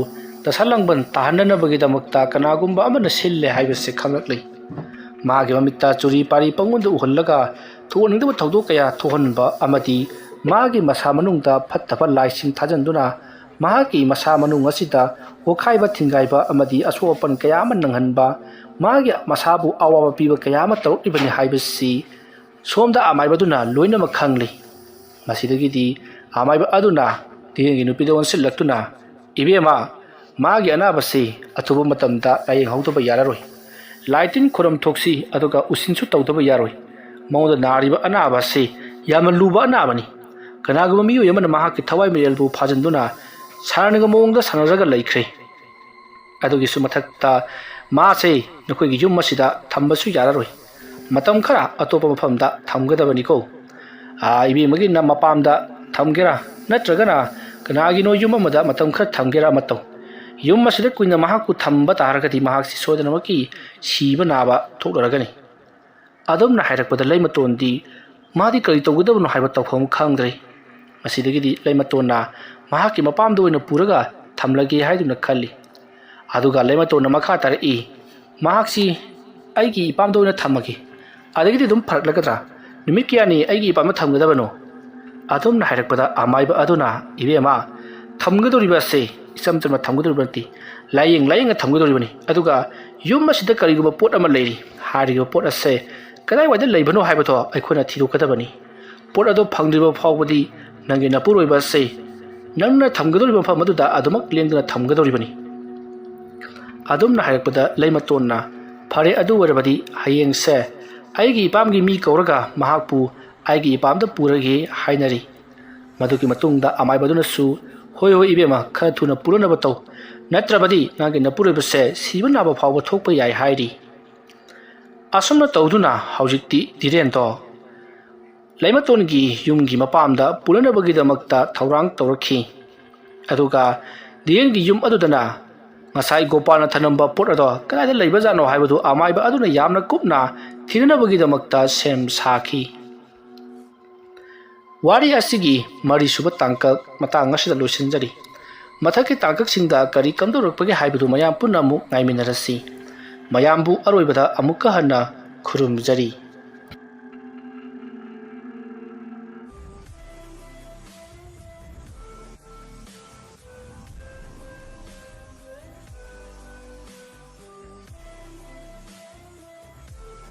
ꯗꯁꯥ ꯂꯥꯡꯕꯟ ꯇꯥꯍꯟꯅꯅꯕꯒꯤꯗꯃꯛꯇ ꯀꯅꯥꯒꯨꯝꯕ ꯑꯃꯅ ꯁꯤꯜꯂꯦ ꯍꯥꯏꯕꯁꯤ ꯈꯪꯂꯛꯂꯤ꯫ ꯃꯥꯒꯤ ꯃꯃꯤꯠꯇ ꯆꯨꯔꯤ ꯄꯥꯔꯤ ꯄꯪꯎꯗ ꯎꯍꯜꯂꯒ ꯊꯣꯛꯍꯟꯅꯤꯡꯗꯕ ꯊꯧꯗꯣꯛ ꯀꯌꯥ ꯊꯣꯛꯍꯟꯕ ꯑꯃꯗꯤ ꯃꯥꯒꯤ ꯃꯁꯥ ꯃꯅꯨꯡꯗ ꯐꯠꯇꯕ ꯂꯥꯏꯁꯤꯡ ꯊꯥꯖꯤꯟꯗꯨꯅ ꯃꯍꯥꯛꯀꯤ ꯃꯁꯥ ꯃꯅꯨꯡ ꯑꯁꯤꯗ ꯑꯣꯠꯈꯥꯏꯕ ꯊꯤꯡꯒꯥꯏꯕ ꯑꯃꯗꯤ ꯑꯁꯣꯛ ꯑꯄꯟ ꯀꯌꯥ ꯑꯃ ꯅꯪꯍꯟꯕ, ꯃꯥꯒꯤ ꯃꯁꯥꯕꯨ ꯑꯋꯥꯕ ꯄꯤꯕ ꯀꯌꯥ ꯑꯃ ꯇꯧꯔꯛꯂꯤꯕꯅꯤ ꯍꯥꯏꯕꯁꯤ ꯁꯣꯝꯗ ꯑꯃꯥꯏꯕꯗꯨꯅ ꯂꯣꯏꯅꯃꯛ ꯈꯪꯂꯤ꯫ ꯃꯁꯤꯗꯒꯤꯗꯤ ꯑꯃꯥꯏꯕ ꯑꯗꯨꯅ ꯙꯤꯔꯦꯟꯒꯤ ꯅꯨꯄꯤꯗ ꯑꯣꯟꯁꯤꯜꯂꯛꯇꯨꯅ, "ꯏꯕꯦꯝꯃ, ꯃꯥꯒꯤ ꯑꯅꯥꯕꯁꯤ ꯑꯊꯨꯕ ꯃꯇꯝꯗ ꯂꯥꯌꯦꯡꯍꯧꯗꯕ ꯌꯥꯔꯔꯣꯏ꯫ ꯂꯥꯏ ꯇꯤꯟ ꯈꯨꯔꯨꯝ ꯊꯣꯛꯁꯤ, ꯑꯗꯨꯒ ꯎꯁꯤꯟꯁꯨ ꯇꯧꯗꯕ ꯌꯥꯔꯣꯏ꯫ ꯃꯉꯣꯟꯗ ꯅꯥꯔꯤꯕ ꯑꯅꯥꯕ ꯑꯁꯤ ꯌꯥꯝꯅ ꯂꯨꯕ ꯑꯅꯥꯕꯅꯤ꯫ ꯀꯅꯥꯒꯨꯝꯕ ꯃꯤꯑꯣꯏ ꯑꯃꯅ ꯃꯍꯥꯛꯀꯤ ꯊꯋꯥꯏ ꯃꯤꯔꯦꯜꯕꯨ ꯐꯥꯖꯤꯟꯗꯨꯅ ꯁꯥꯟꯅꯅꯤꯡꯕ ꯃꯑꯣꯡꯗ ꯁꯥꯟꯅꯔꯒ ꯂꯩꯈ꯭ꯔꯦ꯫ ꯑꯗꯨꯒꯤꯁꯨ ꯃꯊꯛꯇ ꯃꯥꯁꯦ ꯅꯈꯣꯏꯒꯤ ꯌꯨꯝ ꯑꯁꯤꯗ ꯊꯝꯕꯁꯨ ꯌꯥꯔꯔꯣꯏ꯫ ꯃꯇꯝ ꯈꯔ ꯑꯇꯣꯞꯄ ꯃꯐꯝꯗ ꯊꯝꯒꯗꯕꯅꯤꯀꯣ꯫ ꯑꯥ, ꯏꯕꯦꯝꯃꯒꯤ ꯅ-, ꯃꯄꯥꯝꯗ ꯊꯝꯒꯦꯔꯥ, ꯅꯠꯇ꯭ꯔꯒꯅ ꯀꯅꯥꯒꯤꯅꯣ ꯌꯨꯝ ꯑꯃꯗ ꯃꯇꯝ ꯈꯔ ꯊꯝꯒꯦꯔꯥ ꯑꯃ ꯇꯧ꯫ ꯌꯨꯝ ꯑꯁꯤꯗ ꯀꯨꯏꯅ ꯃꯍꯥꯛꯄꯨ ꯊꯝꯕ ꯇꯥꯔꯒꯗꯤ ꯃꯍꯥꯛꯁꯤ ꯁꯣꯏꯗꯅꯃꯛꯀꯤ ꯁꯤꯕ ꯅꯥꯕ ꯊꯣꯛꯂꯔꯒꯅꯤ꯫ ꯑꯗꯨꯝꯅ ꯍꯥꯏꯔꯛꯄꯗ ꯂꯩꯃꯇꯣꯟꯗꯤ ꯃꯥꯗꯤ ꯀꯔꯤ ꯇꯧꯒꯗꯕꯅꯣ ꯍꯥꯏꯕ ꯇꯧꯐꯝ ꯈꯪꯗ꯭ꯔꯦ꯫ ꯃꯁꯤꯗꯒꯤꯗꯤ ꯂꯩꯃꯇꯣꯟꯅ ꯃꯍꯥꯛꯀꯤ ꯃꯄꯥꯝꯗ ꯑꯣꯏꯅ ꯄꯨꯔꯒ ꯊꯝꯂꯒꯦ ꯍꯥꯏꯗꯨꯅ ꯈꯜꯂꯤ꯫ ꯑꯗꯨꯒ ꯂꯩꯃꯇꯣꯟꯅ ꯃꯈꯥ ꯇꯥꯔꯛꯏ, "ꯃꯍꯥꯛꯁꯤ ꯑꯩꯒꯤ ꯏꯄꯥꯝꯗ ꯑꯣꯏꯅ ꯊꯝꯃꯒꯦ꯫ ꯑꯗꯒꯤꯗꯤ ꯑꯗꯨꯝ ꯐꯔꯛꯂꯒꯗ꯭ꯔꯥ? ꯅꯨꯃꯤꯠ ꯀꯌꯥꯅꯤ ꯑꯩꯒꯤ ꯏꯄꯥꯝꯗ ꯊꯝꯒꯗꯕꯅꯣ?" ꯑꯗꯨꯝꯅ ꯍꯥꯏꯔꯛꯄꯗ ꯑꯃꯥꯏꯕ ꯑꯗꯨꯅ, "ꯏꯕꯦꯝꯃ, ꯊꯝꯒꯗꯧꯔꯤꯕ ꯑꯁꯦ ꯏꯆꯝ ꯆꯝꯅ ꯊꯝꯒꯗꯧꯔꯤꯕ ꯅꯠꯇꯦ, ꯂꯥꯏꯌꯦꯡ ꯂꯥꯏꯌꯦꯡꯅ ꯊꯝꯒꯗꯧꯔꯤꯕꯅꯤ꯫ ꯑꯗꯨꯒ ꯌꯨꯝ ꯑꯁꯤꯗ ꯀꯔꯤꯒꯨꯝꯕ ꯄꯣꯠ ꯑꯃ ꯂꯩꯔꯤ꯫ ꯍꯥꯏꯔꯤꯕ ꯄꯣꯠ ꯑꯁꯦ ꯀꯗꯥꯏꯋꯥꯏꯗ ꯂꯩꯕꯅꯣ ꯍꯥꯏꯕꯗꯣ ꯑꯩꯈꯣꯏꯅ ꯊꯤꯗꯣꯛꯀꯗꯕꯅꯤ꯫ ꯄꯣꯠ ꯑꯗꯨ ꯐꯪꯗ꯭ꯔꯤꯕ ꯐꯥꯎꯕꯗꯤ ꯅꯪꯒꯤ ꯅꯄꯨꯔꯣꯏꯕ ꯑꯁꯦ ꯅꯪꯅ ꯊꯝꯒꯗꯧꯔꯤꯕ ꯃꯐꯝ ꯑꯗꯨꯗ ꯑꯗꯨꯃꯛ ꯂꯦꯡꯗꯅ ꯊꯝꯒꯗꯧꯔꯤꯕꯅꯤ꯫" ꯑꯗꯨꯝꯅ ꯍꯥꯏꯔꯛꯄꯗ ꯂꯩꯃꯇꯣꯟꯅ, "ꯐꯔꯦ, ꯑꯗꯨ ꯑꯣꯏꯔꯕꯗꯤ ꯍꯌꯦꯡꯁꯦ ꯑꯩꯒꯤ ꯏꯄꯥꯝꯒꯤ ꯃꯤ ꯀꯧꯔꯒ ꯃꯍꯥꯛꯄꯨ ꯑꯩꯒꯤ ꯏꯄꯥꯝꯗ ꯄꯨꯔꯒꯦ ꯍꯥꯏꯅꯔꯤ꯫ ꯃꯗꯨꯒꯤ ꯃꯇꯨꯡꯗ ꯑꯃꯥꯏꯕꯗꯨꯅꯁꯨ, 'ꯍꯣꯏ, ꯍꯣꯏ, ꯏꯕꯦꯝꯃ, ꯈꯔ ꯊꯨꯅ ꯄꯨꯔꯅꯕ ꯇꯧ, ꯅꯠꯇ꯭ꯔꯕꯗꯤ ꯅꯪꯒꯤ ꯅꯄꯨꯔꯣꯏꯕꯁꯦ ꯁꯤꯕ ꯅꯥꯕ ꯐꯥꯎꯕ ꯊꯣꯛꯄ ꯌꯥꯏ,' ꯍꯥꯏꯔꯤ꯫ ꯑꯁꯨꯝꯅ ꯇꯧꯗꯨꯅ ꯍꯧꯖꯤꯛꯇꯤ ꯙꯤꯔꯦꯟꯗꯣ ꯂꯩꯃꯇꯣꯟꯒꯤ ꯌꯨꯝꯒꯤ ꯃꯄꯥꯝꯗ ꯄꯨꯅꯅꯕꯒꯤꯗꯃꯛꯇ ꯊꯧꯔꯥꯡ ꯇꯧꯔꯛꯈꯤ꯫ ꯑꯗꯨꯒ ꯙꯤꯔꯦꯟꯒꯤ ꯌꯨꯝ ꯑꯗꯨꯗꯅ ꯉꯁꯥꯏ ꯒꯣꯄꯥꯜꯅ ꯊꯅꯝꯕ ꯄꯣꯠ ꯑꯗꯣ ꯀꯗꯥꯏꯗ ꯂꯩꯕꯖꯥꯠꯅꯣ ꯍꯥꯏꯕꯗꯨ ꯑꯃꯥꯏꯕ ꯑꯗꯨꯅ ꯌꯥꯝꯅ ꯀꯨꯞꯅ ꯊꯤꯅꯅꯕꯒꯤꯗꯃꯛꯇ ꯁꯦꯝ ꯁꯥꯈꯤ꯫ ꯋꯥꯔꯤ ꯑꯁꯤꯒꯤ ꯃꯔꯤꯁꯨꯕ ꯇꯥꯡꯀꯛ ꯃꯇꯥꯡ ꯑꯁꯤꯗ ꯂꯣꯏꯁꯤꯟꯖꯔꯤ꯫ ꯃꯊꯛꯀꯤ ꯇꯥꯡꯀꯛꯁꯤꯡꯗ ꯀꯔꯤ ꯀꯝꯗꯧꯔꯛꯄꯒꯦ ꯍꯥꯏꯕꯗꯨ ꯃꯌꯥꯝ ꯄꯨꯟꯅ ꯑꯃꯨꯛ ꯉꯥꯏꯃꯤꯟꯅꯔꯁꯤ꯫ ꯃꯌꯥꯝꯕꯨ ꯑꯔꯣꯏꯕꯗ ꯑꯃꯨꯛꯀ ꯍꯟꯅ ꯈꯨꯔꯨꯝꯖꯔꯤ꯫